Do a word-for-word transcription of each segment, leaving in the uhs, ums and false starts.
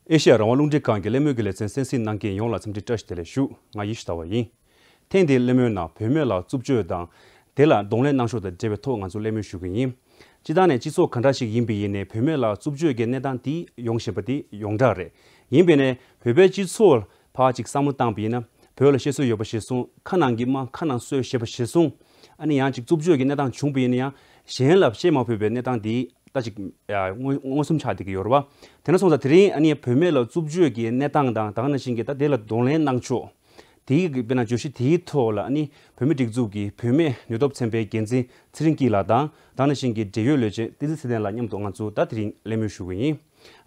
ཨེ་ཤེ་ཡ་རང་དབང་རླུང་འཕྲིན་ཁང་གི་གླེང་མོལ་གྱི་ལེ་ཚན་གསན་གཟིགས་གནང་མཁན་ཡོངས་ལ་འཚམས་འདྲི་བཀྲ་ཤིས་བདེ་ལེགས་ཞུ། ང་ཡེ་ཤེས་ཟླ་བ་ཡིན། ཐེངས་འདིའི་གླེང་མོལ་ནང་བུད་མེད་ལ་རྩུབ་སྤྱོད་དང་། དེ་ལ་གདོང་ལེན་གནང་ཕྱོགས་དང་འབྲེལ་བའི་ཐོག་ང་ཚོ་གླེང་མོལ་ཞུ་གི་ཡིན། སྤྱིར་བཏང་ནས་སྤྱི་ཚོགས་ག་འདྲ་ཞིག་ཡིན་པ་ཡིན་ནའི་བུད་མེད་ལ་རྩུབ་སྤྱོད་ཀྱི་གནས་སྟངས་དེ་ཡོང་བཞིན་པ་དེ་ཡོངས་གྲགས་རེད། ཡིན་པས་ནས་བོད་པའི་སྤྱི་ཚོགས་ཕར་ཅིག་བསམ་བློ་བཏང་པ་ཡིན་ན། བོད་ལ་བཤད་སྲོལ་ཡོད་པ་གཞིར་བཟུང་ཁ་ནང་གི་རྨ་ཁ་ནང་གསོས་ཞེས་པ་གཞིར་བཟུང་། ཨ་ནི་ཡང་ཅིག་རྩུབ་སྤྱོད་ཀྱི་གནས་སྟངས་བྱུང་པ་ཡིན་ན་ཡང་གཞན་ལ་བཤད་མ་ཕོད་པའི་གནས་སྟངས་དེ་ད་ཅིག་མངོན་མངོན་སུམ་ཆགས་བསྡད་ཀྱི་ཡོད་རེད་བ། དེ་འདྲ་སོང་ཙང་དེ་རིང་ཨ་ནི་བུད་མེད་ལ་རྩུབ་སྤྱོད་ཀྱི་གནས་སྟངས་དང་ད་ག་ནང་བཞིན་གྱི་ད་དེ་ལ་གདོང་ལེན་གནང་ཕྱོགས། དེའི་གི་དཔེར་ན་བརྗོད་གཞི་དེའི་ཐོག་ལ་ཨ་ནི་བུད་མེད་སྒྲིག་འཛུགས་ཀྱི་བུད་མེད་ནུས་སྟོབས་ཚན་པའི་འགན་འཛིན་ཚེ་རིང་སྐྱིད་ལགས་དང་ད་ག་ནང་བཞིན་གྱི་འབྲེལ་ཡོད་བློན་ཆེན་བསྟན་འཛིན་ཚེ་བརྟན་ལགས་མཉམ་དུ་ང་ཚོ་ད་དེ་རིང་གླེང་མོལ་ཞུ་གི་ཡིན།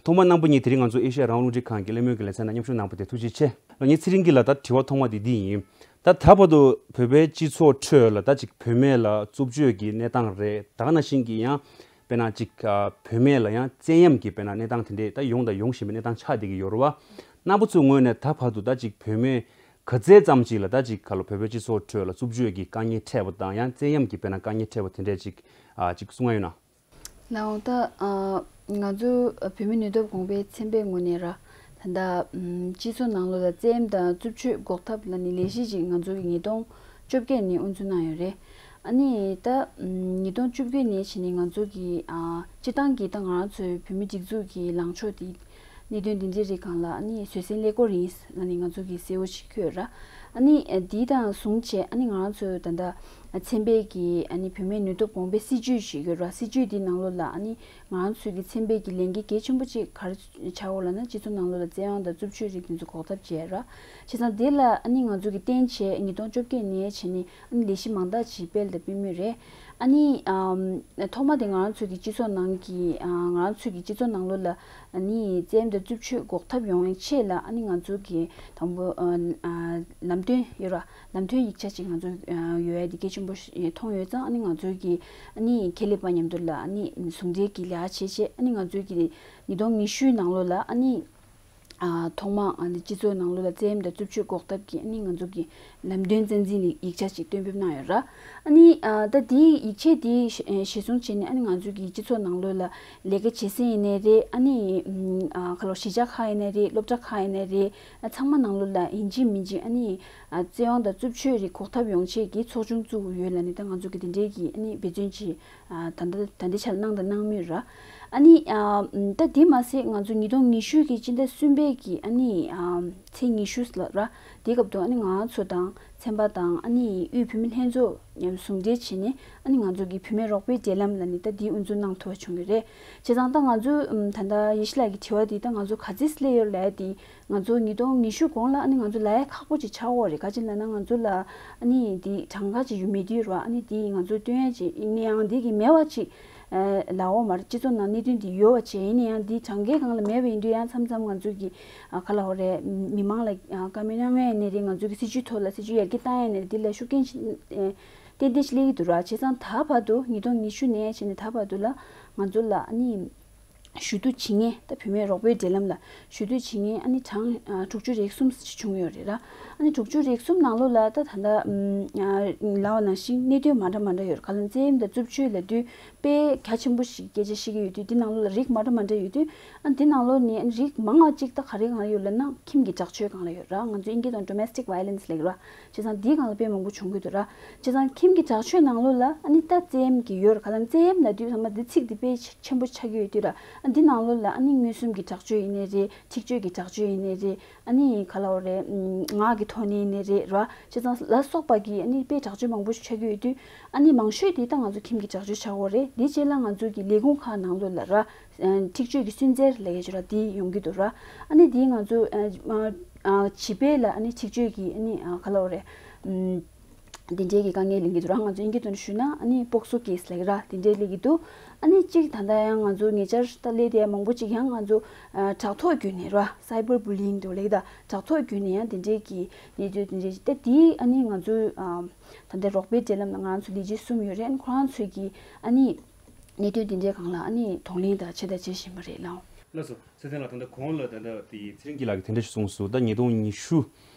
ཐོག་མར་རྣམ་པ་གཉིས་དེ་རིང་ང་ཚོ་ཨེ་ཤེ་ཡ་རང་དབང་རླུང་འཕྲིན་ཁང་གི་གླེང་མོལ་གྱི་ལེ་ཚན་ནང་མཉམ་ཞུགས་གནང་པ་དེ་ཐུགས་རྗེ་ཆེ། ལགས་ངས་ཚེ་རིང་སྐྱིད་ལགས་ད་དྲི་བ་ཐོག་མ་དེ་འདི་ཡིན། ད་ད་བར་དུ་བོད་པའི་སྤྱི་ཚོགས་ཁྲོད་ལ་ད་ཅིག་བུད་མེད་ལ་རྩུབ་སྤྱོད་ཀྱི་གནས་སྟངས་རེད་ད་ག་ནང་བཞིན་གྱི་ཡང་། དཔེར་ན་ཅིག་ཨ། བུད་མེད་ལ་ཡང་བཙན་གཡེམ་གྱི་དཔེར་ན་གནས་སྟངས་དེ་འདྲས་ད་ཡོང་དང་ཡོང་བཞིན་པའི་གནས་སྟངས་ཆགས་བསྡད་ཀྱི་ཡོད་རེད་བ། རྣམ་པ་ཚོའི་ངོས་ནས་ད་བར་དུ་ད་ཅིག་བུད་མེད་ག་ཚད་ཙམ་ཅིག་ལ་ད་ཅིག་ག་ལ་བོད་པའི་སྤྱི་ཚོགས་ཁྲོད་ལ་རྩུབ་སྤྱོད་ཀྱི་དཀའ་ངལ་འཕྲད་པ་དང་ཡང་བཙན་གཡེམ་གྱི་དཔེར་ན་དཀའ་ངལ་འཕྲད་པ་དེ་འདྲས་ཅིག་ཨ། ཅིག་གསུང་ཡ་ཡོད་ན། ལགས་འོང་ད་ཨ། ང་ཚོ་བུད་མེད་ནུས་སྟོབས་གོང་སྤེལ་ཚན་པའི་ངོས་ནས་ར། ད་ལྟ་ཨམ། སྤྱི་ཚོགས་ནང་ལོགས་ལ་བཙན་གཡེམ་དང་རྩུབ་སྤྱོད་འགོག་ཐབས་ལ་ནི་ལས་གཞི་ཅིག་ང་ཚོ་གི་ཉིས་སྟོང་བཅོ་བརྒྱད་ནས་དབུ་འཛུགས་གནང་ཡོད་རེད། ཨ་ནི་ད་ཨམ། ཉིས་སྟོང་བཅུ་བདུན་ནས་བྱས་ནས་ང་ཚོ་གི་ཨ། སྤྱིར་བཏང་གི་ད་ང་རང་ཚོའི་བུད་མེད་སྒྲིག་འཛུགས་ཀྱི་ལངས་ཕྱོགས་དེ་གནད་དོན་འདི་འདྲའི་རིགས་སྒང་ལ་ཨ་ནི་བཟོད་བསྲན་ཀླད་ཀོར་ཡིན་ལ་ནི་ང་ཚོ་གི་གསལ་བོ་ཞིག་འཁོད་ར། ཨ་ནི་འདི་དང་ཟུང་བྱས་ཨ་ནི་ང་རང་ཚོའི་ད་ལྟ་ཚན་པའི་གི་ཨ་ནི་བུད་མེད་ནུས་སྟོབས་གོང་འཕེལ་སྲིད་ཇུས་ཤིག་ཡོད་ར། སྲིད་ཇུས་འདི་ནང་ལོགས་ལ་ཨ་ནི་ང་རང་ཚོའི་གི་ཚན་པའི་གི་ལས་འགན་གལ་ཆེན་པོ་ཅིག་ག་རེ་ཆགས་ཡོད་ལབ་ན་སྤྱི་ཚོགས་ནང་ལོགས་ལ་བཙན་དབང་དང་རྩུབ་སྤྱོད་རིགས་འདི་ཚོ་འགོག་ཐབས་བྱས་ར། བྱས་ཙང་དེ་ལ་ཨ་ནི་ང་ཚོ་གི་བརྟེན་བྱས་ཉིས་སྟོང་བཅོ་བརྒྱད་ནས་བྱས་ནས་ཨ་ནི་ལས་གཞི་མང་དག་ཅིག་སྤེལ་དང་སྤེལ་མུས་རེད། ཨ་ནི་ཨམ། ཐོག་མ་དེ་ང་རང་ཚོ་གི་སྤྱི་ཚོགས་ནང་གི་ཨ། ང་རང་ཚོ་གི་སྤྱི་ཚོགས་ནང་ལོགས་ལ་ཨ་ནི་བཙན་གཡེམ་དང་རྩུབ་སྤྱོད་འགོག་ཐབས་ཡོང་བའི་ཆེད་ལ་ཨ་ནི་ང་ཚོ་གི་དང་པོ་ཨ། ཨ། ལམ་སྟོན་ཡོད་ར། ལམ་སྟོན་ཡིག་ཆ་ཅིག་ང་ཚོ་ཨ། ཡོད་ཡ་དེ་གལ་ཆེན་པོ་ཞིག་མཐོང་ཡོད་ཙང་ཨ་ནི་ང་ཚོ་གི་ཨ་ནི་ཁེ་ལས་པ་མཉམ་དུ་ལ་ཨ་ནི་ཟུང་འབྲེལ་གྱི་ལས་ཀ་བྱས་བྱས་ཨ་ནི་ང་ཚོ་གི་ཉིས་སྟོང་ཉི་ཤུ་ནང་ལོགས་ལ་ཨ་ནི། ཨ། ཐོག་མ་ཨ་ནི་སྤྱི་ཚོགས་ནང་ལོགས་ལ་བཙན་གཡེམ་དང་རྩུབ་སྤྱོད་འགོག་ཐབས་ཀྱི་ཨ་ནི་ང་ཚོ་གི་ལམ་སྟོན་རྩ་འཛིན་ཡིག་ཆ་ཅིག་གཏན་འབེབས་གནང་ཡོད་ར། ཨ་ནི་ཨ། ད་དེའི་ཡིག་ཆ་དེ་གཞི་བཟུང་བྱས་ནས་ཨ་ནི་ང་ཚོ་གི་སྤྱི་ཚོགས་ནང་ལོགས་ལ་ལས་ཀ་བྱེད་སའི་ཡིན་ནའི་རེད། ཨ་ནི་ཨ། ག་ལོ་གཞིས་ཆགས་ཁག་ཡིན་ནའི་རེད། སློབ་གྲྭ་ཁག་ཡིན་ནའི་རེད། ཨ། ཚང་མ་ནང་ལོགས་ལ་ཡིན་གཅིག་མིན་གཅིག་ཨ་ནི་ཨ། བཙན་དབང་དང་རྩུབ་སྤྱོད་རིགས་འགོག་ཐབས་ཡོང་ཆེད་ཀྱི་ཚོགས་ཆུང་བཙུགས་ཡོད་ལ་ནི་ད་ང་ཚོ་གི་དེ་འདྲའི་གི་ཨ་ནི་འབད་བརྩོན་ཅིག་ཨ། ད་ལྟ་ད་ལྟའི་ཆར་གནང་དང་གནང་མུས་ར། ཨ་ནི་ཨ། ད་དེ་མ་ཟད་ང་ཚོ་ཉིས་སྟོང་ཉི་ཤུ་གི་སྤྱི་ཟླ་གསུམ་པའི་གི་ཨ་ནི་ཨ། ཚེས་ཉི་ཤུ་ལ་ར། དེའི་སྐབས་དུ་ཨ་ནི་ང་ཚོ་དང་ཚན་པ་དང་ཨ་ནི་དབུས་བུད་མེད་ལྷན་ཚོགས་མཉམ་ཟུང་འབྲེལ་བྱས་ནས་ཨ་ནི་ང་ཚོ་གི་བུད་མེད་རོགས་པའི་འབྲེལ་ལམ་ལ་ནི་ད་དེ་དབུ་འཛུགས་གནང་ཐུབ་པ་བྱུང་གི་རེད། བྱས་ཙང་ད་ང་ཚོ་ད་ལྟ་ཡེ་ཤེས་ལགས་ཀྱི་དྲི་བ་དེ་ད་ང་ཚོ་ག་ཚོད་སླེབས་ཡོད་ལབ་ཡ་དེ། ང་ཚོ་ཉིས་སྟོང་ཉི་ཤུ་གོང་ལ་ཨ་ནི་ང་ཚོ་ལས་ཡ་ཁག་པོ་ཅིག་ཆགས་ཡོད་རེད། ག་ཅི་ལབ་ན་ང་ཚོ་ལ་ཨ་ནི་འདི་གྲངས་ཀ་ཅིག་ཡོད་མེད་དུས་ར། ཨ་ནི་འདི་ང་ཚོ་སྟོན་ཡ་ཅིག་ཡིན་ན་ཡང་འདི་གི་མེད་པ་ཅིག་ལབ་ཡོད་མ་རེད། སྤྱི་ཚོགས་ནང་གནད་དོན་འདི་ཡོད་པ་བྱས། ཡིན་ན་ཡང་འདི་གྲངས་ཀའི་སྒང་ལ་མེད་པ་ཡིན་དུས་ཡང་མཚམས་མཚམས་ང་ཚོ་གི་ཨ། ག་ལབ་དགོས་རེད། མི་མང་ལ་ཨ། བཀའ་མོལ་གནང་ཡ་ཡིན་ནའི་རེད། ང་ཚོ་གི་སྲིད་ཇུས་ཐོག་ལ་སྲིད་ཇུས་ཡར་རྒྱས་བཏང་ཡ་ཡིན་ནའི་རེད། འདི་ལ་ཤུགས་རྐྱེན་ཅིག་ཨ། ཏན་ཏན་ཞིག་སླེབས་ཀྱི་འདུག་ར། བྱས་ཙང་ད་བར་དུ་ཉིས་སྟོང་ཉི་ཤུ་ནས་བྱས་ནས་ད་བར་དུ་ལ་ང་ཚོ་ལ་ཨ་ནི། ཞུ་གཏུག་བྱེད་མཁན་ད་བུད་མེད་རོགས་པའི་འབྲེལ་ལམ་ལ་ཞུ་གཏུག་བྱེད་མཁན་ཨ་ནི་གྲངས་ཨ། དྲུག་ཅུ་རེ་གསུམ་ཞིག་བྱུང་ཡོད་རེད་ར། ཨ་ནི་དྲུག་ཅུ་རེ་གསུམ་ནང་ལོགས་ལ་ད་ད་ལྟ་ཨམ། ཨ། ལབ་པ་ནང་བཞིན་གནད་དོན་མ་འདྲ་མ་འདྲ་ཡོད་རེད། ག་ལ་བཙན་གཡེམ་དང་རྩུབ་སྤྱོད་ལབ་དུས་དཔེ་རྒྱ་ཆེན་པོ་ཞིག་སྐད་ཆ་བཤད་ཀྱི་ཡོད་དུས་འདི་ནང་ལོགས་ལ་རིགས་མ་འདྲ་མ་འདྲ་ཡོད་དུས་ཨ། འདི་ནང་ལོགས་ནས་ཨ་ནི་རིགས་མང་བ་གཅིག་ད་ག་རེ་གང་རེ་ཡོད་ལབ་ན་ཁྱིམ་གྱི་དྲག་སྤྱོད་སྒང་ལ་ཡོད་ར། ང་ཚོ་ཨིན་སྐད་ཐོག་domestic violence་ལབ་ཀྱི་ར། བྱས་ཙང་འདིའི་སྒང་ལ་དཔེ་མང་པོ་བྱུང་གི་འདུག་ར། བྱས་ཙང་ཁྱིམ་གྱི་དྲག་སྤྱོད་ནང་ལོགས་ལ་ཨ་ནི་ད་བཙན་གཡེམ་གྱི་ཡོད་ར། ག་ལ་བཙན་གཡེམ་ལབ་དུས་ཚང་མ་འདི་ཚིག་འདི་དཔེ་ཆེན་པོ་ཆགས་ཀྱི་ཡོད་དུས་ར། ཨ་འདི་ནང་ལོགས་ལ་ཨ་ནི་མངོན་སུམ་གྱི་དྲག་སྤྱོད་ཡིན་ནའི་རེད། འཁྲིག་སྤྱོད་ཀྱི་དྲག་སྤྱོད་ཡིན་ནའི་རེད། ཨ་ནི་ག་ལབ་དགོས་རེད། ངག་གི་ཐོག་ནས་ཡིན་ནའི་རེད་ར། བྱས་ཙང་ལ་སོགས་པ་གི་ཨ་ནི་དཔེ་དྲག་སྤྱོད་མང་པོ་ཞིག་ཆགས་ཀྱི་ཡོད་དུས་ཨ་ནི་མང་ཤོས་དེ་ད་ང་ཚོ་ཁྱིམ་གྱི་དྲག་སྤྱོད་ཆགས་ཀྱི་ཡོད་རེད། དེ་རྗེས་ལ་ང་ཚོ་གི་ལས་ཁུངས་ཁག་ནང་ལོགས་ལ་ར། འཁྲིག་སྤྱོད་ཀྱི་སུན་གཙེར་ལབ་ཡ་ཅིག་ར་དེ་ཡོང་གི་འདུག་ར། ཨ་ནི་དེ་ང་ཚོ་ཨ། ཨ། བྱིས་པའི་ལ་ཨ་ནི་འཁྲིག་སྤྱོད་ཀྱི་ཨ་ནི་ཨ། ག་ལབ་དགོས་རེད། ཨམ། དེ་འདྲའི་གི་དཀའ་ངལ་གླེང་གི་འདུག་ར། ང་ཚོ་ཨིན་སྐད་ཐོག་ནས་ཞུས་ན་ཨ་ནི་པོག་སོ་ཀེ་སི་ལབ་ཀྱི་ར་དེ་འདྲའི་གླེང་གི་འདུག་ཨ་ནི་གཅིག་ད་ལྟ་ཡང་ང་ཚོ་ཉེ་ཆར་ད་སླེབས་བསྡད་མང་པོ་ཅིག་ཡང་ང་ཚོ་ཨ། དྲ་ཐོག་བརྒྱུད་ནས་ར་cyber bullying་འདུག་ལབ་ཀྱི་ད་དྲ་ཐོག་བརྒྱུད་ནས་ཡང་དེ་འདྲའི་གི་གནས་ཚུལ་དེ་འདྲའི་ད་དེ་ཨ་ནི་ང་ཚོ་ཨ། ད་ལྟ་རོགས་པའི་འབྲེལ་ལམ་ནང་ང་ཚོ་ལས་བྱེད་གསུམ་ཡོད་རེད། ཨ་ནི་ཁོ་རང་ཚོས་ཀྱི་ཨ་ནི། གནད་དོན་དེ་འདྲའི་སྒང་ལ་ཨ་ནི་གདོང་ལེན་དང་ཆེ་ད་བྱེད་བཞིན་པ་རེད་ལགས། ལགས་སོ། ཚེ་བརྟན་ལགས་ད་ལྟ་གོང་ལ་ད་ལྟ་དེ་ཚེ་རིང་སྐྱིད་ལགས་ཀྱིས་དེ་འདྲ་ཞིག་གསུངས་སོང་། ད་ཉིས་སྟོང་ཉི་ཤུ་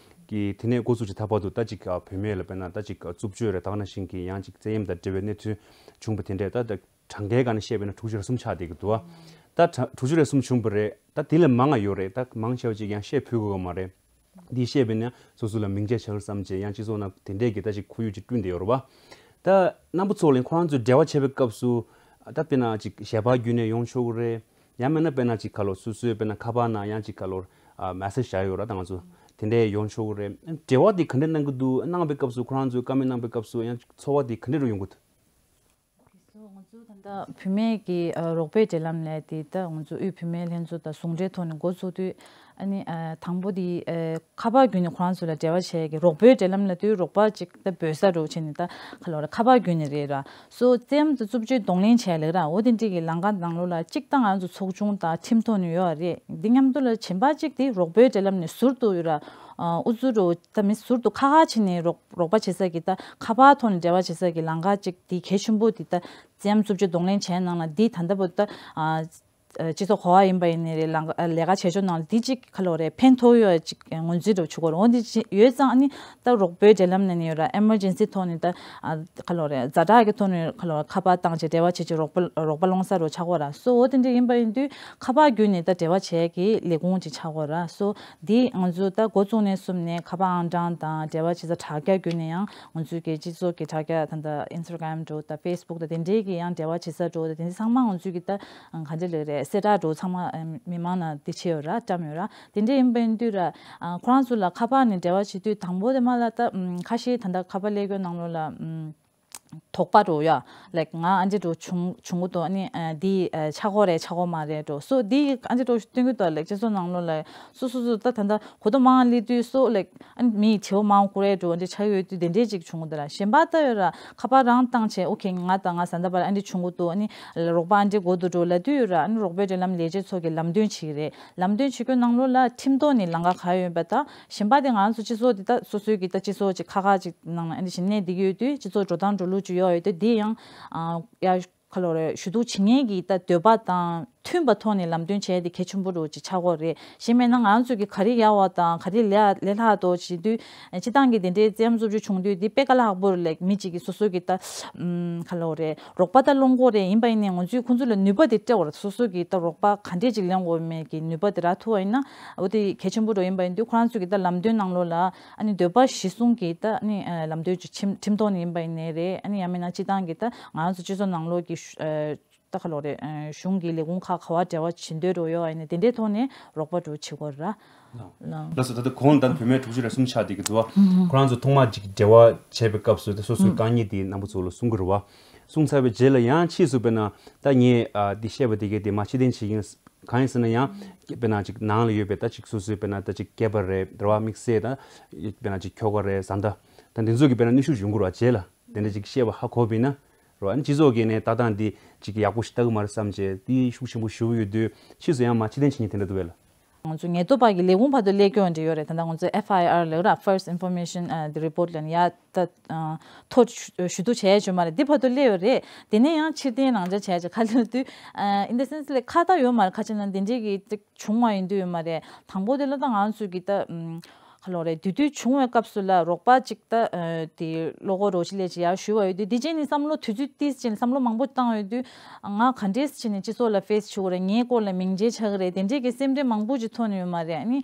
གི་དེ་ནས་འགོ་ཚུགས་ཀྱི་ད་བར་དུ་ད་ཅིག་བུད་མེད་ལ་དཔེར་ན་ད་ཅིག་རྩུབ་སྤྱོད་རེད། ད་ག་ནང་བཞིན་གྱི་ཡང་ཅིག་བཙན་གཡེམ་དང་འབྲེལ་བའི་གནས་ཚུལ་བྱུང་བ་དེ་འདྲས་ད་ད་གྲངས་ཀའི་སྒང་ནས་བཤད་པ་ཡིན་ན་དྲུག་ཅུ་རེ་གསུམ་ཆགས་བསྡད་ཀྱི་འདུག་བ། ད་དྲ་དྲུག་ཅུ་རེ་གསུམ་བྱུང་བ་རེད། ད་དེ་ལས་མང་ང་ཡོད་རེད། ད་མང་ཆེ་བ་ཅིག་ཡང་བཤད་ཕོད་དགོས་ཀྱི་མ་རེད། འདི་བཤད་པས་ན་སོ་སོ་ལ་མིང་ཆད་ཆགས་བསམ་བྱས་ཡང་སྤྱི་ཚོགས་ནང་དེ་འདྲས་ཀྱི་ད་ཅིག་ཁོར་ཡུག་ཅིག་བསྐྲུན་བསྡད་ཡོད་རེད་བ། ད་རྣམ་པ་ཚོ་ལ་ཁོ་རང་ཚོས་འབྲེལ་བ་བྱེད་པའི་སྐབས་སུ་ད་དཔེར་ན་ཅིག་ཞལ་པར་བརྒྱུད་ནས་ཡོང་ཆོག་གི་རེད། ཡང་མིན་ན་དཔེར་ན་ཅིག་ཁ་ལོ་སོ་སོའི་དཔེར་ན་ཁ་པར་ནང་ཡང་ཅིག་ཁ་ལོ་ཨ་མེ་སེཇ་བཞག་ཡོད་ར། ད་ང་ཚོ་དེ་འདྲས་ཡོང་ཆོག་གི་རེད། འབྲེལ་བ་དེ་ག་འདྲས་གནང་གི་འདུག་གནང་བའི་སྐབས་སུ་ཁོ་རང་ཚོས་བཀའ་མོལ་གནང་བའི་སྐབས་སུ་ཡང་ཚོར་བ་དེ་ག་འདྲས་རུ་ཡོང་གི་འདུག་སོ་ང་ཚོ་ད་ལྟ་བུད་མེད་ཀྱི་ཨ་རོགས་པའི་འབྲེལ་ལམ་ལས་དེ་ད་ང་ཚོ་དབུས་བུད་མེད་ལྷན་ཚོགས་དང་ཟུང་འབྲེལ་ཐོག་ནས་འགོ་བཙུགས་དུས་ཨ་ནི་ཨ་དང་པོ་དེ་ཨ་ཁ་པར་བརྒྱུད་ནས་ཁོ་རང་ཚོ་ལ་འབྲེལ་བ་བྱས་ཀྱི་རོགས་པའི་འབྲེལ་ལམ་ལ་དུས་རོགས་པ་ཅིག་ད་འབོད་ས་འདྲ་བྱས་ནས་ད་ཁ་ལོ་ར་ཁ་པར་བརྒྱུད་ནས་རེད་ར། སོ་རྩེད་མོ་དང་རྩུབ་སྤྱོད་གདོང་ལེན་བྱས་ལེགས་ར། འོ་དེ་འདྲས་ཀྱི་ལམ་ཁ་ནང་ལོགས་ལ་གཅིག་ད་ང་ཚོ་ཚོགས་ཆུང་དང་ཁྲིམས་ཐོག་ནས་ཡོད་རེད། འདི་མཉམ་དུ་ལ་གཞན་པ་གཅིག་དེ་རོགས་པའི་འབྲེལ་ལམ་ནས་ཟུར་དུ་ཡོད་ར། ཨུ་ཚུགས་རོ་ད་མི་ཟུར་དུ་ཁ་ཁ་བྱས་ནས་རོགས་རོགས་པ་བྱེད་ས་གི་ད་ཁ་པར་ཐོག་ནས་འབྲེལ་བ་བྱེད་ས་གི་ལམ་ཁ་གཅིག་དེ་གལ་ཆེན་པོ་དེ་ད་རྩེད་མོ་རྩུབ་སྤྱོད་གདོང་ལེན་བྱས་ནང་ལ་འདི་ད་ལྟ་བུ་ད་ཨ་སྤྱི་ཚོགས་གོ་བ་ཡིན་པ་ཡིན་ནའི་རེད། ལམ་ལས་ཀ་བྱེད་ཕྱོགས་ནང་ལ་འདི་གཅིག་ཁ་ལོ་རེད་ཕན་ཐོགས་ཡོད་ཅིག་ངོས་འཛིན་འགྲོ་ཆུ་གོ་རོ་འདི་གཅིག་ཡོད་ཙང་ཨ་ནི་ད་རོགས་པའི་འབྲེལ་ལམ་ནས་ནི་ཡོད་ར། ཨེ་མར་ཇེན་སི་ཐོག་ནས་ད་ཨ་ཁ་ལོ་རེད་ཛ་དྲག་གི་ཐོག་ནས་ཁ་ལོ་ཁ་པར་བཏང་བྱས་འབྲེལ་བ་བྱེད་ཀྱི་རོགས་པ་རོགས་པ་སློང་ས་རུ་ཆགས་གོ་ར། སོ་འོ་དེ་འདྲ་ཡིན་པ་ཡིན་དུས་ཁ་པར་བརྒྱུད་ནས་ད་འབྲེལ་བ་བྱས་ཀྱི་ལས་ཁུངས་ཅིག་ཆགས་གོ་ར། སོ་འདི་ང་ཚོ་ད་འགོ་བཙུགས་ནས་བཟུང་ནས་ཁ་པར་ཨང་གྲངས་དང་འབྲེལ་བ་བྱེད་ས་དྲ་རྒྱ་བརྒྱུད་ནས་ཡང་ང་ཚོའི་གི་སྤྱི་ཚོགས་ཀྱི་དྲ་རྒྱ་ད་ལྟ་ཨིན་སི་ཊ་གྷ་རམ་འགྲོ་ད་ཕེ་སི་བུག་ད་དེ་འདྲའི་གི་ཡང་འབྲེལ་བ་བྱེད་ས་འགྲོ་ད་དེ་འདྲ་ཚང་མ་ང་ཚོའི་གི་ད་ག་འདྲ་ལེགས་རེད་གསལ་བསྒྲགས་འགྲོ་ཚང་མ་མི་མང་ན་དེ་བྱས་ཡོད་ར་བཀྲམ་ཡོད་ར། དེ་འདྲ་ཡིན་པ་ཡིན་དུས་ར་ཁོ་རང་ཚོ་ལ་ཁ་པར་ནས་འབྲེལ་བ་བྱེད་དུས་དང་པོ་དེ་མ་ལ་ད་ཁ་ཤས་ད་ལྟ་ཁ་པར་ཀླད་ཀོར་ནང་ལོགས་ལ། དོགས་པ་འགྲོ་ཡ། ལེགས་ང་ཨ་འདྲ་འགྲོ་བྱུང་བྱུང་གི་འདུག་ཨ་ནི་འདི་ཆག་སྒོ་རེད་ཆག་སྒོ་མ་རེད་འགྲོ་སོ་འདི་ཨ་འདྲ་འགྲོ་སྟོན་གི་འདུག་ལེགས་སྤྱི་ཚོགས་ནང་ལོགས་ལ་སོ་སོ་སོ་ད་ད་ལྟ་གོ་ཐོས་མང་ལི་དུས་སོ་ལེགས་ཨ་ནི་མིའི་དྲི་བ་མང་ཁུ་རེད་འགྲོ་འདི་ཆགས་ཡོད་དུས་དེ་འདྲས་ཅིག་བྱུང་གི་འདུག་ལ་གཞན་པ་ད་ཡོད་ར་ཁ་པར་རང་བཏང་བྱས་ཨོ་ཁེ་ང་དང་ང་ཟ་འདྲ་པར་ཨ་འདྲ་བྱུང་གི་འདུག་ཨ་ནི་རོགས་པ་ཨ་འདྲ་དགོས་འདུག་འགྲོ་ལ་དུས་ཡོད་ར། ཨ་ནི་རོགས་པའི་འབྲེལ་ལམ་ལས་བྱེད་ཚོ་གི་ལམ་སྟོན་བྱེད་ཀྱི་རེད། ལམ་སྟོན་བྱེད་རྒྱུ་ནང་ལོགས་ལ་ཁྲིམས་ཐོག་ནས་ལམ་ཁ་ག་ཡོད་པ་དང་གཞན་པ་དེ་ང་ཚོ་སྤྱི་ཚོགས་དེ་ད་སོ་སོའི་གི་ད་སྤྱི་ཚོགས་ཅིག་ཁ་ཁ་ཅིག་ནང་ལ་ཨ་འདི་བཞིན་གནས་འདི་གི་ཡོད་དུས་སྤྱི་ཚོགས་འགྲོ་སྟངས་འགྲོ་ལུགས་ཅིག་ཡོད་ཡོད་དུས་དེ་ཡང་ཨ་ཡ་ཁ་ལོ་རེ་ཞུ་གཏུག་བྱེད་མཁན་གི་ད་འདོད་པ་དང་མཐུན་པ་ཐོག་ནས་ལམ་སྟོན་བྱས་དེ་གལ་ཆེན་པོ་རུ་ཅིག་ཆགས་ཀྱི་རེད། གཞན་མེད་ན་ང་ཚོ་གི་ག་རེ་ཡག་བ་དང་ག་རེ་ལས་ལས་སླ་དོ་བྱེད་དུས་སྤྱི་བཏང་གི་དེ་འདྲའི་རྩེད་མོ་རྩུབ་སྤྱོད་བྱུང་དུས་དེ་དཔེ་དཀའ་ལས་ཁག་པོ་རེད་ལེགས་མི་གཅིག་གི་སོ་སོ་གི་ད་ཁ་ལོ་རེ། རོགས་པ་ད་སློང་གོ་རེད། ཡིན་པ་ཡིན་ནའི་ང་ཚོས་ཁོང་ཚོ་ལ་ནུས་པ་དེ་སྤྲད་དགོས་རེད། སོ་སོ་གིས་ད་རོགས་པ་ག་འདྲས་ཅིག་ལེན་དགོས་མེད་ཀྱི་ནུས་པ་དེ་རག་ཐུབ་པ་ཡིན་ན་འོ་དེ་གལ་ཆེན་པོ་འགྲོ་ཡིན་པ་ཡིན་དུས་ཁོ་རང་ཚོ་གི་ད་ལམ་སྟོན་ནང་ལོགས་ལ་ཨ་ནི་འདོད་པ་གཞི་བཟུང་གི་ད་ཨ་ནི་ལམ་སྟོན་ཅིག་ཁྲིམས་ཁྲིམས་ཐོག་ནས་ཡིན་པ་ཡིན་ནའི་རེད། ཨ་ནི་ཡང་མིན་ན་སྤྱི་བཏང་གི་ད་ང་རང་ཚོ་སྤྱི་ཚོགས་ནང་ལོགས་ཀྱི་ད་ཁ་ལོ་རེད་གཞུང་གི་ལས་ཁུངས་ཁག་ག་བ་འབྲེལ་བ་བྱེད་འདོད་འགྲོ་ཡོད་ཨ་ནི་དེ་འདྲའི་ཐོག་ནས་རོགས་པ་འགྲོ་བྱེད་དགོས་ར། ལགས་སོ། ད་ལྟ་གོང་ད་བུད་མེད་དྲུག་ཅུ་རེ་གསུམ་ཆགས་བསྡད་ཀྱི་འདུག་བ། ཁོ་རང་ཚོ་ཐོག་མར་ཅིག་འབྲེལ་བ་བྱས་པའི་སྐབས་སུ་ད་སོ་སོའི་དཀའ་ངལ་དེ་རྣམ་པ་ཚོ་ལ་གསུང་གི་རེད་བ། གསུང་ཚར་བའི་རྗེས་ལ་ཡང་ཕྱིས་སུ་དཔེར་ན་ད་ངས་ཨ་འདི་བཤད་པ་དེ་གས་དེ་མ་ཕྱིར་འཐེན་བྱེད་ཀྱི་ཡིན། གང་ཡིན་ཟེར་ན་ཡང་དཔེར་ན་ཅིག་ནང་ལ་ཡོད་པའི་ད་ཅིག་སོ་སོའི་དཔེར་ན་ད་ཅིག་སྐེད་པ་རེད་རེད་བ། དམིགས་བསལ་ད་དཔེར་ན་ཅིག་ཁྱོ་ག་རེད་བཟའ་ཟླ་ད་འདི་ཚོ་གི་དཔེར་ན་གནོན་ཤུགས་ཡོང་གི་རེད་བ། རྗེས་ལ་དེ་འདྲ་ཅིག་བཤད་པ་ཧ་གོ་བ་ཡིན་ན། རོ་ཨ་ནི་སྤྱི་ཚོགས་ཀྱི་ནས་ལྟ་སྟངས་འདི་ཅིག་ཡག་པོ་ཞིག་ལྟ་གི་མ་རེད་བསམ་བྱས་དེ་ཤུགས་ཆེན་པོ་ཞུ་གི་ཡོད་དུས་ཕྱིས་སུ་ཡང་མ་ཕྱིར་འཐེན་བྱེད་མཁན་དེ་འདྲ་འདུག་བས་ལ། ང་ཚོ་ཉེན་རྟོག་པ་གི་ལས་ཁུངས་བར་དུ་སླེབས་སྐྱོན་འདྲ་ཡོད་རེད། ད་ལྟ་ང་ཚོ་ཨེཕ་ཨའི་ཨར་ལབ་ར་First Information the Report ལབ་ནས་ཡ་ད་ཐོ་ཞུ་གཏུག་བྱས་ཡོད་མ་རེད། འདི་བར་དུ་སླེབས་ཡོད་རེད། དེ་ནས་ཡང་ཕྱིར་འཐེན་རང་འཇགས་བྱས་ཀྱི་ཁ་ལོ་དུས་in the sense ལས་ཁ་ད་ཡོད་མ་རེད། ཁ་ཆེ་ན་འདི་འདྲས་ཀྱི་བྱུང་བ་ཡིན་དུས་ཡོད་མ་རེད། དང་པོ་དེ་ལ་ད་ང་ཚོ་གི་ད་ཁ་ལོ་རེད། དེ་དུས་བྱུང་བའི་སྐབས་སུ་ལ་རོགས་པ་གཅིག་ད་དེ་བློ་ཁོག་རོགས་ཅི་ལས་ཅི་ཡར་ཞུ་བ་ཡོད་དུས་དེ་རྗེས་ནས་བསམ་བློ་དུས་ཚོད་ཏིས་ཅིག་བསམ་བློ་མང་པོ་བཏང་ཡོད་དུས་ང་ག་འདྲས་ཕྱིན་ནས་སྤྱི་ཚོགས་ལ་ཕེས་བྱེད་དགོས་རེད། ངའི་སྐོར་ལ་མིང་ཆད་ཆགས་ཀྱི་རེད། དེ་འདྲས་ཀྱི་སེམས་ཁྲལ་མང་པོ་ཅིག་ཐོན་ཡོད་མ་རེད། ཨ་ནི་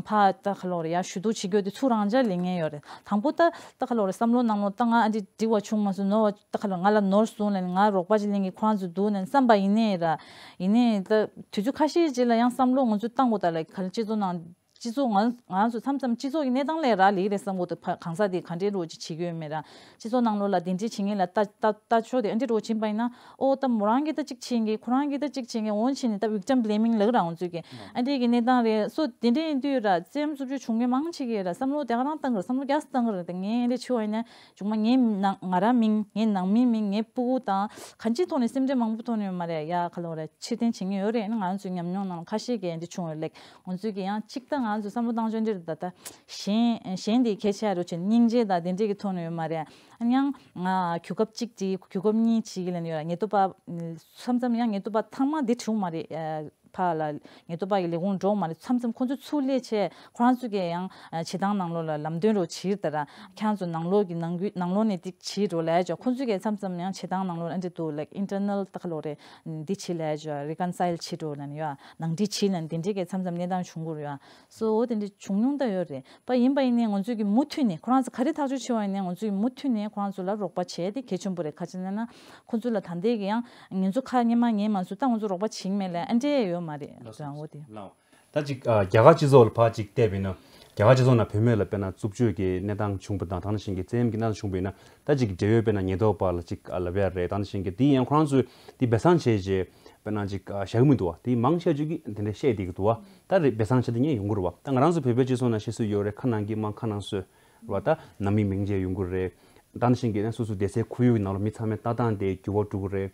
ཕ་ད་ཁ་ལོ་རེད་ཡར་ཞུ་གཏུག་བྱེད་རྒྱུ་དེ་ཚུར་རང་འཇགས་ལས་ངེས་ཡོད་རེད། དང་པོ་ད་ད་ཁ་ལོ་རེད་བསམ་བློ་ནང་ལོགས་ད་ང་ཨ་འདྲས་འགྲིག་པ་བྱུང་མ་སོང་ནོར་བ་ད་ཁ་ལོ་ང་ལ་ནོར་སོང་ལ་ནི་ང་རོགས་པ་ཅིག་ལེན་གྱི་ཁོ་རང་ཚོ་འདུག་ནས་བསམ་པ་ཡིན་ནའི་ར་ཡིན་ནའི་ད་དུས་ཚོད་ཁ་ཤས་རྗེས་ལ་ཡང་བསམ་བློ་ང་ཚོ་བཏང་དགོས་ད་ལ་ག་ལ་སྤྱི་ཚོགས་ནང་སྤྱི་ཚོགས་ང་ང་ཚོ་མཚམས་མཚམས་སྤྱི་ཚོགས་ཀྱི་གནས་སྟངས་ལས་རག་ལས་རེད་བསམ་གོ་ད་གང་ཟག་དེ་ག་འདྲའི་རོགས་ཅིག་བྱེད་ཀྱི་ཡོད་མེད་ར། སྤྱི་ཚོགས་ནང་ལོགས་ལ་དེ་འདྲའི་བྱེད་མཁན་ལ་ལྟ་ལྟ་ལྟ་ཕྱོགས་དེ་ཨ་འདྲའི་རོགས་བྱིན་པ་ཡིན་ན་ཨོ་ད་མོ་རང་གིས་ད་ཅིག་བྱེད་མཁན་ཁོ་རང་གིས་ད་ཅིག་བྱེད་མཁན་འོན་ཕྱིན་ནས་ད་victim blaming ལབ་ར་ང་ཚོས་ཀྱི་ཨ་འདྲའི་གི་གནས་སྟངས་རེད། སོ་དེ་འདྲའི་ཡིན་དུས་ར་རྩེད་མོ་རྩུབ་སྤྱོད་བྱུང་མཁན་མང་ཆེ་གི་ར་བསམ་བློ་དེ་ག་རང་བཏང་གི་ར་བསམ་བློ་རྒྱག་སེ་བཏང་གི་ར། ད་ངས་ཨ་འདྲ་བྱས་པ་ཡིན་ན་བྱུང་མ་ངའི་ནང་ང་རང་མིང་ངའི་ནང་མིའི་མིང་ངའི་སྤུ་གུ་དང་གང་ཅིའི་ཐོག་ནས་སེམས་ཁྲལ་མང་པོ་ཐོག་ནས་ཡོད་མ་རེད་ཡ་ཁ་ལོ་ར། ཕྱིར་འཐེན་བྱེད་མཁན་ཡོད་རེད། ང་ཚོའི་ཉམས་མྱོང་ནང་ཁ་ཤས་ཀྱིས་འདི་བྱུང་ཡོད་ལེགས། ང་ཚོས་ཀྱི་ཡང་གཅིག་ད་ང་ཚོ་བསམ་བློ་བཏང་ཆོག་འདི་རེད། ད་ལྟ་གཞན་གཞན་དེ་གལ་ཆེ་རུ་ཆེ་སྙིང་རྗེ་དང་དེ་འདྲས་ཀྱི་ཐོག་ནས་ཡོད་མ་རེད། ཡང་ང་གོ་སྐབས་གཅིག་བྱས་གོ་སྐབས་གཉིས་བྱས་ལབ་ནས་ཡོད་ར། ཉེན་རྟོག་པ་མཚམས་མཚམས་ཡང་ཉེན་རྟོག་པ་ཚང་མ་འདི་བྱུང་མ་རེད། ཕར་ལ་ཉེན་རྟོག་པ་གི་ལས་ཁུངས་འགྲོ་མ་རེད། མཚམས་མཚམས་ཁོང་ཚོ་ཚུར་སླེབས་བྱས་ཁོ་རང་ཚོ་གིས་ཡང་བྱེད་སྟངས་ནང་ལོགས་ལ་ལམ་སྟོན་རོགས་བྱེད་དེ་ར། ཁྱེད་རང་ཚོ་ནང་ལོགས་ཀྱི་ནང་ཁུལ་ནང་ལོགས་ནས་འདི་བྱེད་རོགས་ལབ་ཡ་ཅོ། ཁོང་ཚོ་གིས་མཚམས་མཚམས་ཡང་བྱེད་སྟངས་ནང་ལོགས་ཨ་འདྲ་འདུག་ལའིཀ་ཨིན་ཊར་ནལ་ད་ག་ལོག་རེད། འདི་བྱེད་ལབ་ཡ་ཅོ། རི་ཀོན་སའིལ་བྱེད་རོགས་ལབ་ནས་ཡོད། ནང་འགྲིག་བྱེད་ལབ་ནས་དེ་འདྲས་ཀྱི་མཚམས་མཚམས་གནས་སྟངས་བྱུང་གི་རེད་ཡ། སོ་འོ་དེ་འདྲ་བྱུང་མྱོང་ད་ཡོད་རེད། པ་ཡིན་པ་ཡིན་ནའི་ང་ཚོས་ཀྱི་མུ་མཐུད་ནས་ཁོ་རང་ཚོ་ག་རེ་ཐག་གཅོད་བྱས་པ་ཡིན་ནའི་ང་ཚོས་ཀྱི་མུ་མཐུད་ནས་ཁོ་རང་ཚོ་ལ་རོགས་པ་བྱས་ཏེ་གལ་ཆེན་པོ་རེད། ག་ཅི་ན་ན་ཁོ་ཚོ་ལ་ད་ལྟའི་གི་ཡང་ང་ཚོ་ཁ་ཉན་མ་ཉན་མ་སུ་ད་ང་ཚོ་རོགས་པ་བྱེད་མེད་ལ་ཨ་འདྲས་ཡོད་མ་རེད། ལགས་སོ། འོ་དེ་ལགས། ད་ཅིག་ཨ། རྒྱ་གར་སྤྱི་ཚོགས་ལ་ཕར་ཅིག་བལྟས་པ་ཡིན་ན་རྒྱ་གར་སྤྱི་ཚོགས་ནང་བུད་མེད་ལ་དཔེར་ན་རྩུབ་སྤྱོད་ཀྱི་གནས་སྟངས་བྱུང་བ་དང་དེ་ནང་བཞིན་གྱི་བཙན་གཡེམ་གྱི་གནས་སྟངས་བྱུང་བ་ཡིན་ན་ད་ཅིག་འབྲེལ་ཡོད་དཔེར་ན་ཉེན་རྟོག་པ་ལ་ཅིག་ཨ་ལབ་ཡ་རེད། དེ་ནང་བཞིན་གྱི་དེ་ཡང་ཁོ་རང་ཚོས་དེ་སྦས་གསང་བྱས་རྗེས་དཔེར་ན་ཅིག་ཨ། བཞག་གི་མི་འདུག་བ། དེ་མང་ཆེ་ཤོས་ཀྱིས་དེ་འདྲ་བཤད་བསྡད་ཀྱི་འདུག་བ། ད་རེད་སྦས་གསང་བྱས་ཏེ་ཉན་ཡོང་གི་རེད་བ། ད་ང་རང་ཚོ་བོད་པའི་སྤྱི་ཚོགས་ནང་བཤད་སྲོལ་ཡོད་རེད། ཁ་ནང་གི་དམག་ཁ་ནང་སོས་རེད་བ། ད་ནང་མི་མིང་བརྗེ་ཡོང་གི་རེད། ད་ནང་བཞིན་གྱི་ནས་སོ་སོ་བསྡད་སའི་ཁོར་ཡུག་གི་ནང་ལ་མི་ཚང་མའི་ལྟ་སྟངས་དེ་འགྱུར་བ་འགྲོ་གི་རེད།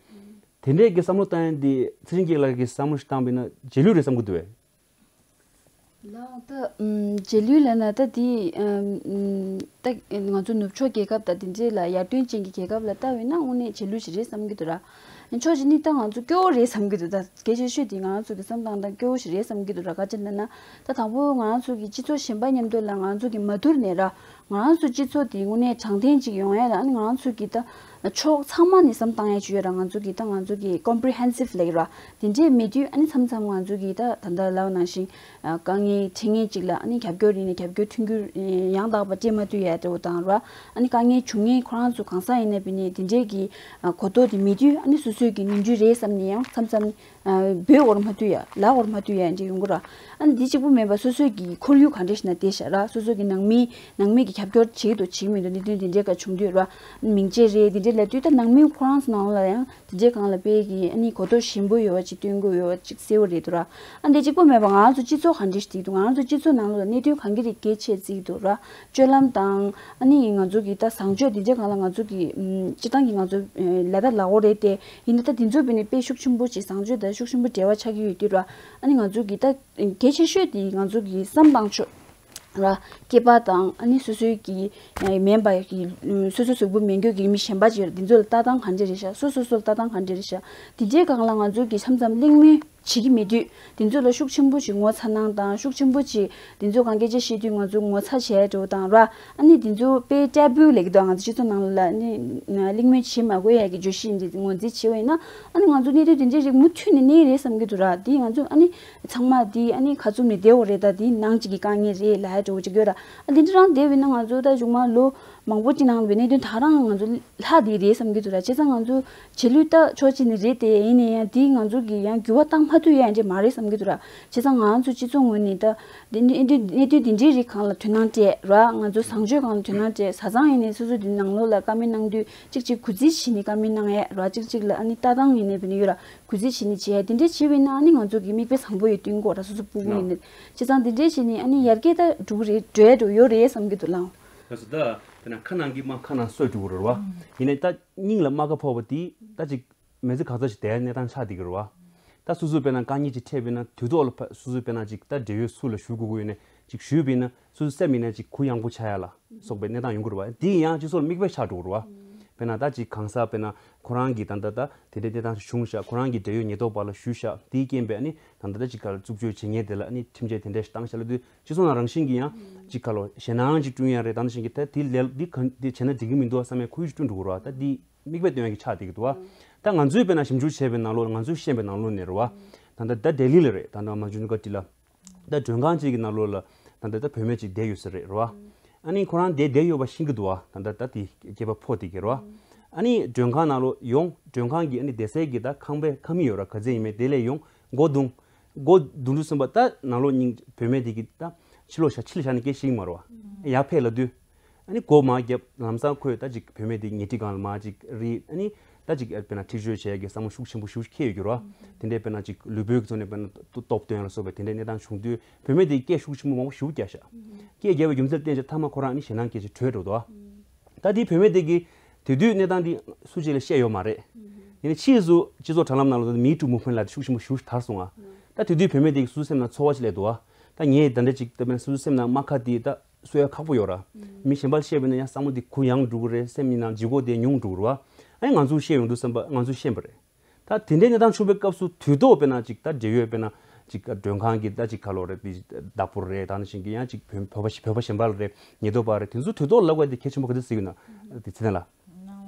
དེ་འདྲས་ཀྱི་བསམ་བློ་བཏང་ཡ་འདི་ཚེ་རིང་སྐྱིད་ལགས་ཀྱིས་བསམ་བློ་ཞིག་བཏང་བ་ཡིན་ན་རྗེས་ལུས་རེད་བསམ་གྱི་འདུག་བས། ལགས། ད་ཨམ། རྗེས་ལུས་ལབ་ན་ད་འདི་ཨམ། ད་ང་ཚོ་ནུབ་ཕྱོགས་རྒྱལ་ཁབ་དང་དེ་འདྲས་ལ་ཡར་ཐོན་ཅན་གྱི་རྒྱལ་ཁབ་ལ་ལྟ་བས་ན་དངོས་གནས་རྗེས་ལུས་ཞིག་རེད་བསམ་གྱི་འདུག་ར། ཕྱོགས་གཅིག་ནས་ད་ང་ཚོ་སྐྱོ་བོ་རེད་བསམ་གྱི་འདུག་ད་གལ་ཆེ་ཤོས་དེ་ང་རང་ཚོ་གི་བསམ་སྟངས་དང་སྐྱོ་བོ་ཞིག་རེད་བསམ་གྱི་འདུག་ར། ག་ཅི་ལབ་ན་ད་དང་པོ་ང་རང་ཚོ་གི་སྤྱི་ཚོགས་གཞན་པ་མཉམ་དུ་ལ་ང་རང་ཚོ་གི་མ་བསྡུར་ནས་ར། ང་རང་ཚོ་སྤྱི་ཚོགས་དེ་དངོས་གནས་དྲང་བདེན་ཅིག་ཡོང་ཡ་ལ་ཨ་ནི་ང་རང་ཚོ་གི་ད་ཕྱོགས་ཚང་མ་ནས་བསམ་བཏང་ཡ་ཅིག་ཡོད་ར། ང་ཚོ་གི་ད་ང་ཚོ་གི་comprehensive ལབ་ཀྱི་ར། དེ་འདྲས་མེད་དུས་ཨ་ནི་མཚམས་མཚམས་ང་ཚོ་གི་ད་ད་ལྟ་ལབ་ནང་བཞིན་དཀའ་ངལ་འཕྲད་མཁན་ཅིག་ལ་ཨ་ནི་རྒྱབ་སྐྱོར་ཡིན་ན་རྒྱབ་སྐྱོར་མཐུན་འགྱུར་ཡང་དག་པ་སྤྲད་མ་ཐུབ་ཡ་འདྲ་བོ་དང་ར། ཨ་ནི་དཀའ་ངལ་བྱུང་མཁན་ཁོ་རང་ཚོ་གང་ཟག་ཡིན་ན་བས་ནས་དེ་འདྲས་ཀྱི་གོ་རྟོགས་དེ་མེད་དུས་ཨ་ནི་སོ་སོའི་གི་ནོར་འཁྲུལ་རེད་བསམ་ནས་ཡང་མཚམས་མཚམས་ནི། འབོད་འོར་མ་ཐུ་ཡ་ལ་འོར་མ་ཐུ་ཡ་འདྲ་ཡོང་གི་ར། ཨ་ནི་འདི་གཅིག་པུ་མེད་པ་སོ་སོའི་གི་ཁོར་ཡུག་ག་འདྲ་ཞིག་ན་བསྡད་ཤག་ར། སོ་སོ་གི་ནང་མི་ནང་མི་གི་རྒྱབ་སྐྱོར་བྱེད་དོ་བྱེད་མི་འདུག་གནད་དོན་དེ་འདྲའི་ཁ་བྱུང་དུས་ར། མིང་ཆད་རེད་དེ་འདྲའི་ལབ་དུས་ད་ནང་མི་ཁོ་རང་ཚོ་ནང་ལ་ཡང་དེ་འདྲའི་སྒང་ལ་དཔེ་གི་ཨ་ནི་གོ་རྟོགས་ཞན་པོ་ཡོད་པ་ཅིག་སྟོན་གི་ཡོད་པ་ཅིག་གསལ་བོ་རེད་འདུག་ར། ཨ་འདི་གཅིག་པུ་མེད་པ་ང་རང་ཚོ་སྤྱི་ཚོགས་ག་འདྲ་ཞིག་འདུག་ང་རང་ཚོ་སྤྱི་ཚོགས་ནང་ལ་གནད་དོན་གང་གི་རིགས་གལ་ཆེ་བརྩི་གི་འདུག་ར། སྤྱོད་ལམ་དང་ཨ་ནི་ང་ཚོ་གི་ད་བཟང་སྤྱོད་དེ་འདྲའི་སྒང་ལ་ང་ཚོ་གི་སྤྱི་བཏང་གི་ང་ཚོ་ལས་ད་ལ་འོ་རེད་དེ། ཡིན་ན་ད་དེ་ཚོ་བས་ནི་དཔེ་ཤུགས་ཆེན་པོ་ཅིག་བཟང་སྤྱོད་དང་ཤུགས་ཆེན་པོ་འབྲེལ་བ་ཆགས་ཀྱི་ཡོད་དུས་ར། ཨ་ནི་ང་ཚོ་གི་ད་གལ་ཆེ་ཤོས་དེ་ང་ཚོ་གི་བསམ་བཏང་ཕྱོགས་ར། སྐྱེས་པ་དང་ཨ་ནི་སོ་སོའི་གི་མིན་པ་གི་སོ་སོ་གཟུགས་པོ་མེད་མཁན་གྱི་མི་གཞན་པ་ཅིག་ཡོད་ར། དེ་ཚོ་ལ་ལྟ་སྟངས་ག་འདྲ་རེད་ཤག་སོ་སོ་སོ་ལ་ལྟ་སྟངས་ག་འདྲ་རེད་ཤག་དེ་འདྲའི་སྒང་ལ་ང་ཚོ་གི་མཚམས་མཚམས་གླེང་མོལ་བྱེད་ཀྱི་མེད་དུས་དེ་ཚོ་ལ་ཤུགས་ཆེན་པོ་ཅིག་ངོ་ཚ་སྣང་དང་ཤུགས་ཆེན་པོ་ཅིག་དེ་ཚོ་གང་སྐད་ཆ་བཤད་དུས་ང་ཚོ་ངོ་ཚ་བྱས་འགྲོ་དང་ར། ཨ་ནི་དེ་ཚོ་དཔེ་ཊེ་བུ་ལབ་ཀྱི་འདུག་ང་ཚོ་སྤྱི་ཚོགས་ནང་ལ་ཨ་ནི་གླེང་མོལ་བྱེད་མ་དགོས་ཡ་གི་བརྗོད་གཞི་འདི་ངོས་འཛིན་བྱས་པ་ཡིན་ན། ཨ་ནི་ང་ཚོ་གནད་དོན་དེ་འདྲའི་རིགས་མུ་མཐུད་ནས་གནས་རེད་བསམ་གྱི་འདུག་ར། དེ་ང་ཚོ་ཨ་ནི་ཚང་མ་དེ་ཨ་ནི་ཁ་བཙུམ་ནས་བསྡད་འོ་རེད། ད་དེ་ནང་གཅིག་གི་དཀའ་ངལ་རེད་ལབ་ཡ་འདྲ་བོ་ཅིག་ཡོད་ར། ཨ་དེ་འདྲ་རང་བསྡད་པ་ཡིན་ན་ང་ཚོ་ད་གཞུག་མ་ལོ་མང་པོ་ཅིག་ནང་ལ་བའི་གནད་དོན་ད་རང་ང་ཚོ་ལྷག་དེ་རེད་བསམ་གྱི་འདུག་ར། བྱས་ཙང་ང་ཚོ་རྗེས་ལུས་ད་ཕྱོགས་གཅིག་ནས་རེད་དེ། ཡིན་ན་ཡང་དེ་ང་ཚོ་གིས་ཡང་འགྱུར་བ་བཏང་མ་ཐུབ་ཡ་འདྲ་མ་རེད་བསམ་གྱི་འདུག་ར། བྱས་ཙང་ང་ཚོ་སྤྱི་ཚོགས་ངོས་ནས་ད་དེ་གནད་དོན་གནད་དོན་དེ་འདྲའི་རིགས་སྒང་ལ་དོ་སྣང་སྤྲད་ར། ང་ཚོ་བཟང་སྤྱོད་སྒང་ལ་དོ་སྣང་སྤྲད། བཟའ་ཚང་ཡིན་ནའི་སོ་སོ་དེ་ནང་ལོགས་ལ་བཀའ་མོལ་གནང་དུས་གཅིག་གཅིག་གུས་བརྩི་བྱས་ནས་བཀའ་མོལ་གནང་ཡ་ར། གཅིག་གཅིག་ལ་ཨ་ནི་ལྟ་སྟངས་ཡིན་ནའི་བི་ནི་ཡོད་ར། གུས་བརྩི་བྱས་ནས་བྱས་དེ་འདྲ་བྱས་པ་ཡིན་ན་ཨ་ནི་ང་ཚོ་གི་མིག་དཔེ་བཟང་པོ་ཡོད་སྟོན་གོ་ར། སོ་སོ་སྤུ་གུ་ཡིན་ནའི། བྱས་ཙང་དེ་འདྲ་བྱས་ནས་ཨ་ནི་ཡར་རྒྱས་ད་འགྲོ་གི་རེད། འགྲོ་ཡ་འགྲོ་ཡོད་རེད་བསམ་གྱི་འདུག་ལགས། ལགས་སོ། ད་དཔེར་ན་ཁ་ནང་གི་དམག་ཁ་ནང་སོས་འགྲོ་གི་རེད་བ། ཡིན་ནའི་ད་སྙིང་ལ་རྨ་ཁ་ཕོག་པ་དེ་ད་ཅིག་མི་ཚེ་ག་ཚོད་ཞིག་བསྡད་གནས་སྟངས་ཆགས་བསྡད་ཀྱི་རེད་བ། ད་སོ་སོས་དཔེར་ན་དཀའ་ངལ་ཅིག་འཕྲད་པ་ཡིན་ན་དུས་ཐོག་ལ་ཕ་སོ་སོས་དཔེར་ན་ཅིག་ད་འབྲེལ་ཡོད་སུ་ལ་ཞུ་དགོས་ཀྱི་ཡོད་ནའི་ཅིག་ཞུས་པ་ཡིན་ན་སོ་སོའི་སེམས་ཡིན་ན་ཅིག་གུ་ཡངས་པོ་ཆགས་ཡ་ལ་སོགས་པའི་གནས་སྟངས་ཡོང་གི་རེད་བ། དེ་ཡང་སྤྱི་ཚོགས་ལ་མིག་དཔེ་ཆགས་འགྲོ་གི་རེད་བ། དཔེར་ན་ད་ཅིག་གང་ཟག་དཔེར་ན་ཁོ་རང་གིས་ད་ལྟ་ད་དེ་འདྲའི་གནས་སྟངས་ཤིག་བྱུང་ཤག་ཁོ་རང་གི་འབྲེལ་ཡོད་ཉེན་རྟོག་པ་ལ་ཞུས་ཤག་དེའི་རྐྱེན་པས་ཨ་ནི་ད་ལྟ་ད་ཅིག་ག་ལ་རྩུབ་སྤྱོད་བྱེད་མཁན་དེ་ལ་ཨ་ནི་ཁྲིམས་ཆད་དེ་འདྲ་ཞིག་བཏང་ཤག་ལབ་དུས་སྤྱི་ཚོགས་ནང་རང་བཞིན་གྱིས་ཡང་ཅིག་ག་ལ་ཞེད་སྣང་ཅིག་བསྐྲུན་ཡ་རེད། ད་ནང་བཞིན་གྱི་ད་དེ་ལས་འདི་ག་འདི་བྱས་ན་འགྲིག་གི་མི་འདུག་བསམ་ཡའི་ཁོར་ཡུག་ཅིག་བསྐྲུན་འགྲོ་གི་རེད་བ། ད་འདི་མིག་དཔེ་སྟོན་ཡ་གི་ཆགས་བསྡད་ཀྱི་འདུག་བ། ད་ང་ཚོས་དཔེར་ན་ཞིབ་འཇུག་བྱས་པའི་ནང་ལོགས་ལ་ང་ཚོས་ཤེས་པའི་ནང་ལོགས་ནས་རེད་བ། ད་ལྟ་ད་ལྡི་ལི་ལ་རེད། ད་ལྟ་མ་ཇུ་ནི་ག་ཊི་ལ། ད་མགྲོན་ཁང་གཅིག་གི་ནང་ལོགས་ལ་ད་ལྟ་ད་བུད་མེད་ཅིག་བསྡད་ཡོད་ས་རེད་རེད་བ། ཨ་ནི་ཁོ་རང་དེ་བསྡད་ཡོད་པ་ཤེས་ཀྱི་འདུག་བ། ད་ལྟ་ད་དེ་སྐྱེས་པ་ཕོ་དེ་གི་རེད་བ། ཨ་ནི་མགྲོན་ཁང་ནང་ལོགས་ཡོང་། མགྲོན་ཁང་གི་ཨ་ནི་བསྡད་སའི་གི་ད་ཁང་པའི་ཁང་མིག་ཡོད་ར། ག་ཚད་ཡིན་མིན་དེ་ལ་ཡོང་། སྒོ་བརྡུང་། སྒོ་བརྡུང་དུས་ཙམ་པ་ད་ནང་ལོགས་སྙིང་བུད་མེད་དེ་གི་ད་ཕྱི་ལོགས་ཤ་ཕྱི་ལ་བཞག་ནས་སྐད་ཤེས་ཀྱི་མ་རེད་བ། ཡར་ཕེབས་ལབ་དུས། ཨ་ནི་སྒོ་མར་བརྒྱབ། ལམ་སང་ཁོས་ད་ཅིག་བུད་མེད་དེ་ཉལ་ཁྲི་སྒང་ལ་མར་ཅིག་རིལ། ཨ་ནི་ད་ཅིག་དཔེར་ན་འཁྲིག་སྤྱོད་བྱེད་ཡ་གི་བསམ་བློ་ཤུགས་ཆེན་པོ་ཞེ་པོ་ཅིག་འཁྱེར་ཡོད་ཀྱི་རེད་བ། དེ་འདྲའི་དཔེར་ན་ཅིག་ལུས་པོའི་གི་ཐོག་ནས་དཔེར་ན་སྟོབས་སྟོན་ལ་སོགས་པའི་དེ་འདྲའི་གནས་སྟངས་བྱུང་དུས་བུད་མེད་དེ་སྐད་ཤུགས་ཆེན་པོ་མང་པོ་ཞེ་པོ་བརྒྱབ་ཤག་སྐད་བརྒྱབ་པའི་རྒྱུ་མཚན་བརྟེན་བྱས་མཐའ་མ་ཁོ་རང་ཨ་ནི་ཞེད་སྣང་སྐྱེས་བྱས་བྲོས་འགྲོ་འདུག་བ། ད་དེའི་བུད་མེད་དེ་གིས་དེ་དུས་གནས་སྟངས་དེ་སུ་གཅིག་ལ་བཤད་ཡོད་མ་རེད། ཡིན་ནའི་ཕྱིས་སུ་སྤྱི་ཚོགས་དྲ་ལམ་ནང་ལ་མི་ཊུ་མུ་ཝི་མེན་ཊི་ལ་ཤུགས་ཆེན་པོ་ཞེ་པོ་ཅིག་དར་སོང་ང་། ད་དེ་དུས་བུད་མེད་དེ་གིས་སོ་སོའི་སེམས་ནང་ཚོར་བ་ཅིག་སླེབས་འདུག་བ། ད་ངས་ད་འདྲ་ཅིག་ད་དཔེར་ན་སོ་སོའི་སེམས་ནང་རྨ་ཁ་དེ་ད། གསོ་ཡ་ཁག་པོ་ཡོད་ར། མི་གཞན་པར་བཤད་པ་ཡིན་ན་ཡང་བསམ་བློ་དེ་གུ་ཡངས་འགྲོ་གི་རེད། སེམས་ཡིན་ན་ལྗིད་ཁོག་དེ་ཉུང་འགྲོ་གི་རེད་བ། ཨ་ནི་ང་ཚོ་བཤད་ཡོང་དུས་བསམ་པ་ང་ཚོ་ཤེས་པ་རེད། ད་དེ་འདྲའི་གནས་སྟངས་བྱུང་བའི་སྐབས་སུ་དུས་ཐོག་དཔེར་ན་ཅིག་ད་འབྲེལ་ཡོད་དཔེར་ན་ཅིག་མགྲོན་ཁང་གི་ད་ཅིག་ག་ལོ་རེད། དཔེ་བདག་པོ་རེད། ད་ནང་བཞིན་གྱི་ཡང་ཅིག་བོད་བོད་པ་བོད་པ་གཞན་པ་རེད། ཉེན་རྟོག་པ་རེད། དེ་ཚོ་དུས་ཐོག་ལབ་དགོས་དེ་གལ་ཆེན་པོ་ག་ཚོད་ཟེར་གྱི་ཡོད་ན་དེ་ཚེ་བརྟན་ལགས།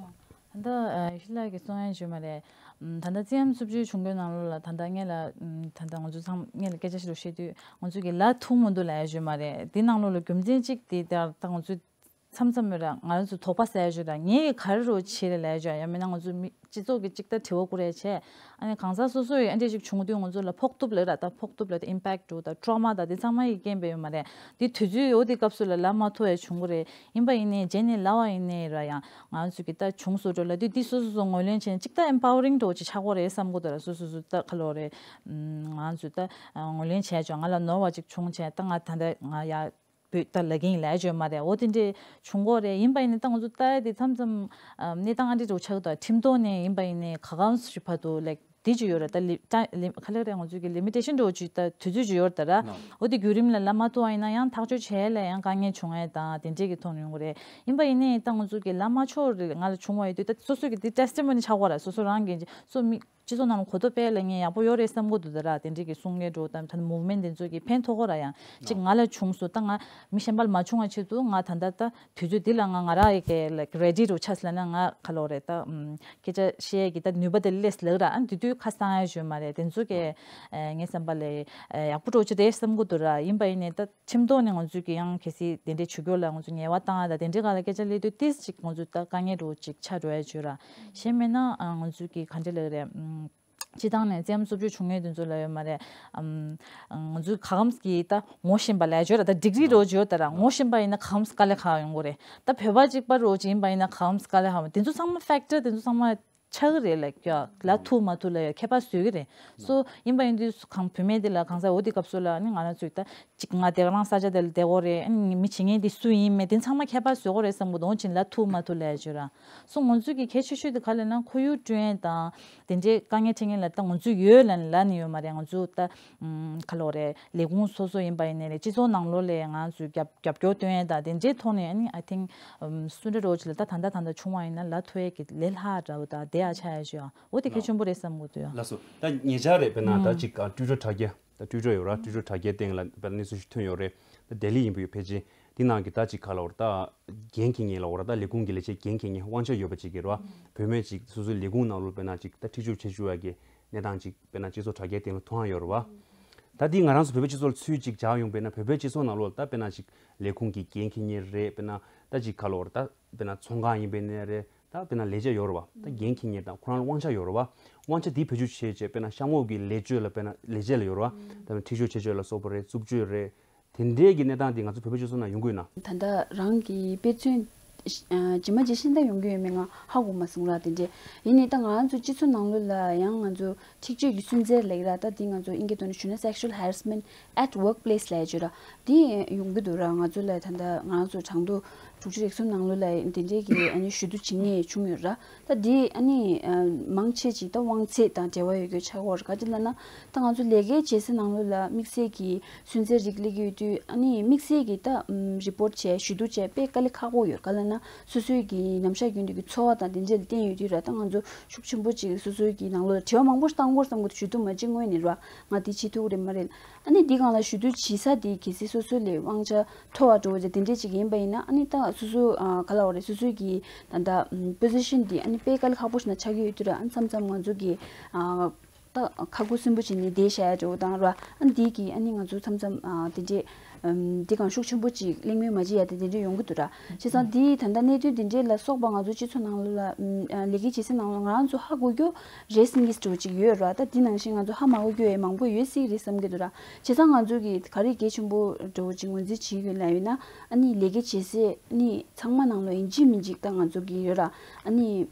ད་ལྟ་ཨ་ཤི་ལ་གི་གསུང་ཡན་ཞུས་མ་རེད། ཨམ་ད་ལྟ་བཙན་གཡེམ་རྩུབ་སྤྱོད་བྱུང་རྒྱུའི་ནང་ལོགས་ལ་ད་ལྟ་ངས་ལ་ཨམ་ད་ལྟ་ང་ཚོ་ཚང་ངས་ལ་སྐད་ཆ་ཞིག་རུ་བཤད་དུས་ང་ཚོ་གི་ལ་ཐུག་མི་འདུག་ལབ་ཡ་ཞུས་མ་རེད། འདི་ནང་ལོགས་ལ་རྒྱུ་མཚན་གཅིག་དེ་ད་ད་ང་ཚོ་མཚམས་མཚམས་ཡོད་ར། ང་ཚོ་དོགས་པ་ཟ་ཡ་ཞུ་ར། ངས་ག་རེ་རུ་བྱེད་རེད་ལབ་ཡ་ཞུ་ཡ་མིན་ན་ང་ཚོ་མི་སྤྱི་ཚོགས་ཀྱི་གཅིག་ད་དྲི་བ་བསྐུར་ཡ་བྱས། ཨ་ནི་གང་ཟག་སོ་སོ་ཡི་ཨ་འདྲས་ཞིག་བྱུང་དུས་ང་ཚོ་ལ་ཕོག་ཐུབ་ལབ་ར། ད་ཕོག་ཐུབ་ལབ་ད་ཨིམ་པེག་འགྲོ་ད་ཊོ་རོ་མ་ད་དེ་ཚང་མ་ཡི་རྐྱེན་པས་ཡོད་མ་རེད། དེ་དུས་ཚོད་འོ་དེ་སྐབས་སུ་ལ་ལ་མ་ཐོ་ཡ་བྱུང་གི་རེད། ཡིན་པ་ཡིན་ནའི་རྗེས་ནས་ལ་བ་ཡིན་ནའི་ར་ཡང་ང་ཚོ་གི་ད་བྱུང་སོ་འགྲོ་ལ་དུས་དེ་སོ་སོ་སོ་ངོས་ལེན་བྱས་ནས་གཅིག་ད་ཨེམ་པ་ཝ་རིང་འགྲོ་ཅིག་ཆགས་གོ་རེད་བསམ་གོ་ད་ར། སོ་སོ་སོ་ད་ག་ལོ་རེད། ང་ཚོ་ད་ངོས་ལེན་བྱས་ཅོག་ང་ལ་ནོར་བ་ཅིག་བྱུང་བྱས་ད་ང་ད་ལྟ་ང་ཡ་བོད་ད་ལ་གིན་ལས་བརྗོད་མ་རེད། འོ་དེ་འདྲས་བྱུང་གོ་རེད། ཡིན་པ་ཡིན་ནའི་ད་ང་ཚོ་ལྟ་ཡ་དེ་མཚམས་མཚམས་ཨ་གནས་སྟངས་ཨ་འདྲས་འགྲོ་ཆགས་ད་ཁྲིམས་ཐོག་ནས་ཡིན་པ་ཡིན་ནའི་ག་གང་ཞིག་བར་དུ་ལེགས་དེ་ཅིག་ཡོད་རེད། ད་ལི་ད་ལི་ག་ལེ་རེད། ང་ཚོ་གི་ལི་མི་ཊེ་ཤན་འགྲོ་ཅིག་ད་དུས་ཚོད་ཅིག་ཡོད་རེད་ད་ར། འོ་དེ་བརྒྱུད་རིམ་ལ་ལ་མ་ཐུག་པ་ཡིན་ན་ཡང་ཐག་གཅོད་བྱས་ལ་ཡང་དཀའ་ངལ་བྱུང་ཡ་དང་དེ་འདྲས་ཀྱི་ཐོག་ནས་ཡོང་གི་རེད། ཡིན་པ་ཡིན་ནའི་ད་ང་ཚོ་གི་ལ་མ་ཆོག་རེད། ང་ལ་བྱུང་བ་ཡོད་དུས་ད་སོ་སོ་གི་དེ་ཊེ་སི་ཊི་མོ་ནི་ཆགས་གོ་ར། སོ་སོ་རང་གི་སོ་མི་སྤྱི་ཚོགས་ནང་ལ་གོ་རྟོགས་སྤེལ་ལ་ངས་ཡག་པོ་ཡོད་རེད་བསམ་གོ་འདུག་ད་ར། དེ་འདྲས་ཀྱི་གསུང་མཁན་འགྲོ་དང་ད་མུབ་མེན་དེ་ཚོ་གི་ཕན་ཐོགས་གོ་ར། ཡང་གཅིག་ང་ལ་བྱུང་སོང་ད་ང་མི་གཞན་པ་ལ་མ་བྱུང་བ་ཆེད་དུ་ང་ད་ལྟ་ད་དུས་ཚོད་འདི་ལ་ང་ང་རང་ཡི་གེ་ལ་རེ་ཌི་རུ་ཆགས་ལ་ན་ང་ག་ལོ་རེད་ད་ཨམ་སྐད་ཆ་བཤད་ཀྱི་ད་ནུས་པ་དེ་ལས་ལགས་ར། ཨ་འདི་དུས་ཁ་སང་ཡ་ཞུས་མ་རེད། དེ་ཚོ་གི་ཨེ་ངའི་བསམ་པ་ལ་ཨེ་ཡག་པོ་འགྲོ་ཆེད་རེད་བསམ་གོ་འདུག་ར། ཡིན་པ་ཡིན་ནའི་ད་ཁྲིམས་ཐོག་ནས་ང་ཚོས་ཀྱི་ཡང་གལ་སྲིད་དེ་འདྲའི་བྱེད་རྒྱུ་ལ་ང་ཚོ་ངལ་བ་བཏང་ཡ་ད་དེ་འདྲའི་སྒང་ལ་སྐད་ཆ་སླེབས་དུས་ཏིས་ཅིག་ང་ཚོ་ད་དཀའ་ངལ་འགྲོ་ཅིག་ཆགས་འགྲོ་ཡ་བྱོས་ར། གཞན་མེད་ན་ཨ་ང་ཚོས་ཀྱི་ག་འདྲ་ལབ་རེད། ཨམ་སྤྱི་བཏང་ནས་བཙན་གཡེམ་རྩུབ་སྤྱོད་བྱུང་མཁན་དེ་ཚོ་ལ་ཡོད་མ་རེད། ཨམ་ང་ཚོས་ག་གམ་གྱི་ད་ངོ་ཤེས་པ་ལས་བྱོས་ར། ད་ཌིག་རི་རོ་བྱོས་ད་ར། ངོ་ཤེས་པ་ཡིན་ན་ག་གམ་དཀའ་ལས་ཁག་ཡོང་གི་རེད། ད་བོད་པ་གཅིག་པ་རོ་ཅིག་ཡིན་པ་ཡིན་ན་ག་གམ་དཀའ་ལས་ཁག་དེ་ཚོ་ཚང་མ་ཕེག་ཊར་དེ་ཚོ་ཚང་མ་ཆགས་ཀྱི་རེད་ལབ་ཀྱི་ཡ། ལ་ཐུག་མ་ཐུག་ལ་ཡ་ཁྱད་པར་བཟོ་གི་རེད། སོ་ཡིན་པ་ཡིན་དུས་གང་བུད་མེད་དེ་ལ་གང་ཟག་འོ་དེ་སྐབས་སུ་ལ་ནི་ང་རང་ཚོས་ད་ཅིག་ང་དེ་ག་རང་ས་ཆ་དེ་ལ་བསྡད་དགོས་རེད། ཨ་ནི་མི་བྱེད་མཁན་དེ་སུ་ཡིན་མེད་དེ་ཚང་མ་ཁྱད་པར་བཟོ་གི་རེད་བསམ་གི་འདུག་ཕྱིན་ལ་ཐུག་མ་ཐུག་ལ་ཡ་བྱོས་ར། སོ་ང་ཚོས་ཀྱི་གལ་ཆེ་ཤོས་དེ་ག་ལབ་ན་ཁོར་ཡུག་བསྐྲུན་ཡས་དང་དེ་འདྲའི་དཀའ་ངལ་འཕྲད་མཁན་ལ་ད་ང་ཚོས་ཡོད་ལབ་ལབ་ནི་ཡོད་མ་རེད། ང་ཚོ་ད་ཨམ་ག་ལོ་རེད། ལས་ཁུངས་སོ་སོ་ཡིན་པ་ཡིན་ནའི་རེད། སྤྱི་ཚོགས་ནང་ལོགས་ལ་ང་ཚོས་རྒྱབ་རྒྱབ་སྐྱོར་སྟོན་ཡས་དང་དེ་འདྲའི་ཐོག་ནས་ཨ་ནི་I think ཨམ་སུ་འདྲ་རོ་ཅིག་ལ་ད་ད་ལྟ་ད་ལྟ་བྱུང་བ་ཡིན་ན་ལ་ཐོ་ཡས་ཀྱི་ལས་སླ་དྲགས་པ་དང་དེ་ཡ་ཆ་ཡ་ཞུ་ཡ་འོ་དེ་གལ་ཆེན་པོ་རེད་བསམ་གི་འདུག་ཡ། ལགས་སོ། ད་ཉེ་ཆར་རེད་དཔེར་ན་ད་ཅིག་ཨ་ཊུའི་ཊར་དྲ་རྒྱ་ད་ཊུའི་ཊར་ཡོད་ར། ཊུའི་ཊར་དྲ་རྒྱའི་སྟེང་ལ་དཔེར་ན་གནས་ཚུལ་ཞིག་ཐོན་ཡོད་རེད། ད་ལྡི་ལི་ཡིན་པ་ཡོད་ཕལ་ཆེར་འདི་ནང་གི་ད་ཅིག་ག་ལབ་ར། ད་འགན་འཁྱེར་མཁན་ལབ་ར། ད་ལས་ཁུངས་ཀྱི་ལས་བྱེད་འགན་འཁྱེར་མཁན་དབང་ཆ་ཡོད་པ་ཅིག་གིས་ར། བུད་མེད་ཅིག་སོ་སོའི་ལས་ཁུངས་ནང་ལོགས་དཔེར་ན་ཅིག་ད་འཁྲིག་སྤྱོད་བྱེད་བཅུག་ཡ་གི་གནས་སྟངས་ཅིག་དཔེར་ན་སྤྱི་ཚོགས་དྲ་རྒྱའི་སྟེང་ལ་མཐོང་ཡ་ཡོད་རེད་བ། ད་འདི་ང་རང་ཚོ་བོད་པའི་སྤྱི་ཚོགས་ལ་ཚུར་ཅིག་སྦྱར་ཡོང་པས་ན་བོད་པའི་སྤྱི་ཚོགས་ནང་ལོགས་ལ་ད་དཔེར་ན་ཅིག་ལས་ཁུངས་ཀྱི་འགན་འཁྱེར་མཁན་རེད། དཔེར་ན་ད་ཅིག་ག་ལབ་ར། ད་དཔེར་ན་ཚོང་ཁང་ཡིན་པ་ཡིན་ནའི་རེད། ད་དཔེར་ན་ལས་བྱེད་ཡོད་རེད་བ། ད་འགན་འཁྱེར་མཁན་དང་ཁོ་རང་ལ་དབང་ཆ་ཡོད་རེད་བ། དབང་ཆ་འདི་བེད་སྤྱོད་བྱས་བྱས་དཔེར་ན་གཤམ་འོག་གི་ལས་བྱེད་ལ་དཔེར་ན་ལས་བྱེད་ལ་ཡོད་རེད་བ། ད་དཔེར་ན་འཁྲིག་སྤྱོད་བྱེད་སྤྱོད་ལ་སོགས་པ་རེད། རྩུབ་སྤྱོད་རེད། དེ་འདྲའི་གི་གནས་སྟངས་འདི་ང་ཚོ་བོད་པའི་སྤྱི་ཚོགས་ནང་ཡོང་གི་ཡོད་ན། ད་ལྟ་རང་གི་དཔེ་མཚོན་ཨ་ཇི་མ་ཇི་བཞིན་ད་ཡོང་གི་ཡོད་མེད་ང་ཧ་གོ་མ་སོང་ར། དེ་འདྲའི་ཡིན་ནའི་ད་ང་ཚོ་སྤྱི་ཚོགས་ནང་ལོགས་ལ་ཡང་ང་ཚོ་འཁྲིག་སྤྱོད་ཀྱི་སུན་གཙེར་ལབ་ཀྱི་ར། ད་འདི་ང་ཚོ་ཨིན་སྐད་ཐོག་ནས་ཞུས་ན་sexual harassment at workplace ལབ་ཀྱི་ར། འདི་ཡོང་གི་འདུག་ར། ང་ཚོ་ལ་ད་ལྟ་ང་ཚོ་གྲངས་ཐོ་དྲུག་ཅུ་རེ་གསུམ་ནང་ལོགས་ལ་འདི་འདྲའི་གི་ཨ་ནི་ཞུ་གཏུག་བྱེད་མཁན་བྱུང་ཡོད་ར། ད་འདི་ཨ་ནི་ཨ་མང་ཆེ་ཅིག་ད་དབང་ཚད་དང་འབྲེལ་བ་ཡོད་རྒྱུ་ཆགས་ཀྱི་ཡོད་རེད། ག་ཅི་ལབ་ན་ད་ང་ཚོ་ལས་ཀའི་བྱེད་ས་ནང་ལོགས་ལ་དམིགས་བསལ་གྱི་སུན་གཙེར་རིགས་སླེབས་ཀྱི་ཡོད་དུས་ཨ་ནི་དམིགས་བསལ་གྱི་ད་རི་པོར་ཊི་བྱས་ཞུ་གཏུག་བྱས་དཔེ་དཀའ་ལས་ཁག་པོ་ཡོད། ག་ལབ་ན་སོ་སོའི་གི་ནམ་ཞག་རྒྱུན་དུ་གི་འཚོ་བ་དང་དེ་འདྲ་ལ་བརྟེན་ཡོད་དུས་ར། ད་ང་ཚོ་ཤུགས་ཆེན་པོ་ཅིག་སོ་སོའི་གི་ནང་ལོགས་ལ་དྲི་བ་མང་པོ་ཞིག་བཏང་དགོས་བསམ་གི་འདུག་ཞུ་གཏུག་མ་བྱེད་སྔོན་ནས་ར། ང་འདི་བྱེད་ཐུབ་ཀྱི་རེད་མ་རེད། ཨ་ནི་འདི་སྒང་ལ་ཞུ་གཏུག་བྱེད་ས་དེ་གལ་སྲིད་སོ་སོ་ལ་དབང་ཆ་མཐོ་བ་འགྲོ་བ་དེ་འདྲས་ཅིག་ཡིན་པ་ཡིན་ན་ཨ་ནི་ད་སོ་སོ་ཨ་ག་ལབ་དགོས་རེད། སོ་སོའི་གི་ད་ལྟ་པོ་ཟི་ཤན་དེ་ཨ་ནི་དཔེ་དཀའ་ལས་ཁག་པོ་ཞིག་ན་ཆགས་ཀྱི་ཡོད་དུས་ར། ཨ་མཚམས་མཚམས་ང་ཚོ་གི་ཨ་ད་ཁ་ཁུ་སིམ་པོ་བྱས་ནས་བསྡད་བཞག་ཡ་འདྲ་བོ་དང་ར། ཨ་འདི་གི་ཨ་ནི་ང་ཚོ་མཚམས་མཚམས་ཨ་དེ་འདྲས་ཨམ་འདི་སྒང་ཤུགས་ཆེན་པོ་ཅིག་གླེང་མོལ་མ་བྱེད་ཡ་དེ་དེ་འདྲས་ཡོང་གི་འདུག་ར། བྱས་ཙང་འདི་ད་ལྟ་གནད་དོན་དེ་འདྲས་ལ་སོགས་པ་ང་ཚོ་སྤྱི་ཚོགས་ནང་ལོགས་ལ་ཨམ་ཨ་ལས་ཀ་བྱེད་ས་ནང་ལོགས་ང་རང་ཚོ་ཧ་གོ་རྒྱུ་རེ་སིང་གིས་འགྲོ་ཅིག་ཡོད་ར། ད་འདི་ནང་བཞིན་ང་ཚོ་ཧ་མ་གོ་རྒྱུ་ཡང་མང་པོ་ཡོད་སྲིད་རེད་བསམ་གྱི་འདུག་ར། བྱས་ཙང་ང་ཚོ་གིས་ག་རེ་གལ་ཆེན་པོ་འགྲོ་ཅིག་ངོས་འཛིན་བྱེད་ཀྱི་ཡོད་ལབ་ཡོད་ན། ཨ་ནི་ལས་ཀ་བྱེད་སའི་ཨ་ནི་ཚང་མ་ནང་ལོགས་ཡིན་གཅིག་མིན་གཅིག་ད་ང་ཚོ་གིས་ཡོད་ར། ཨ་ནི་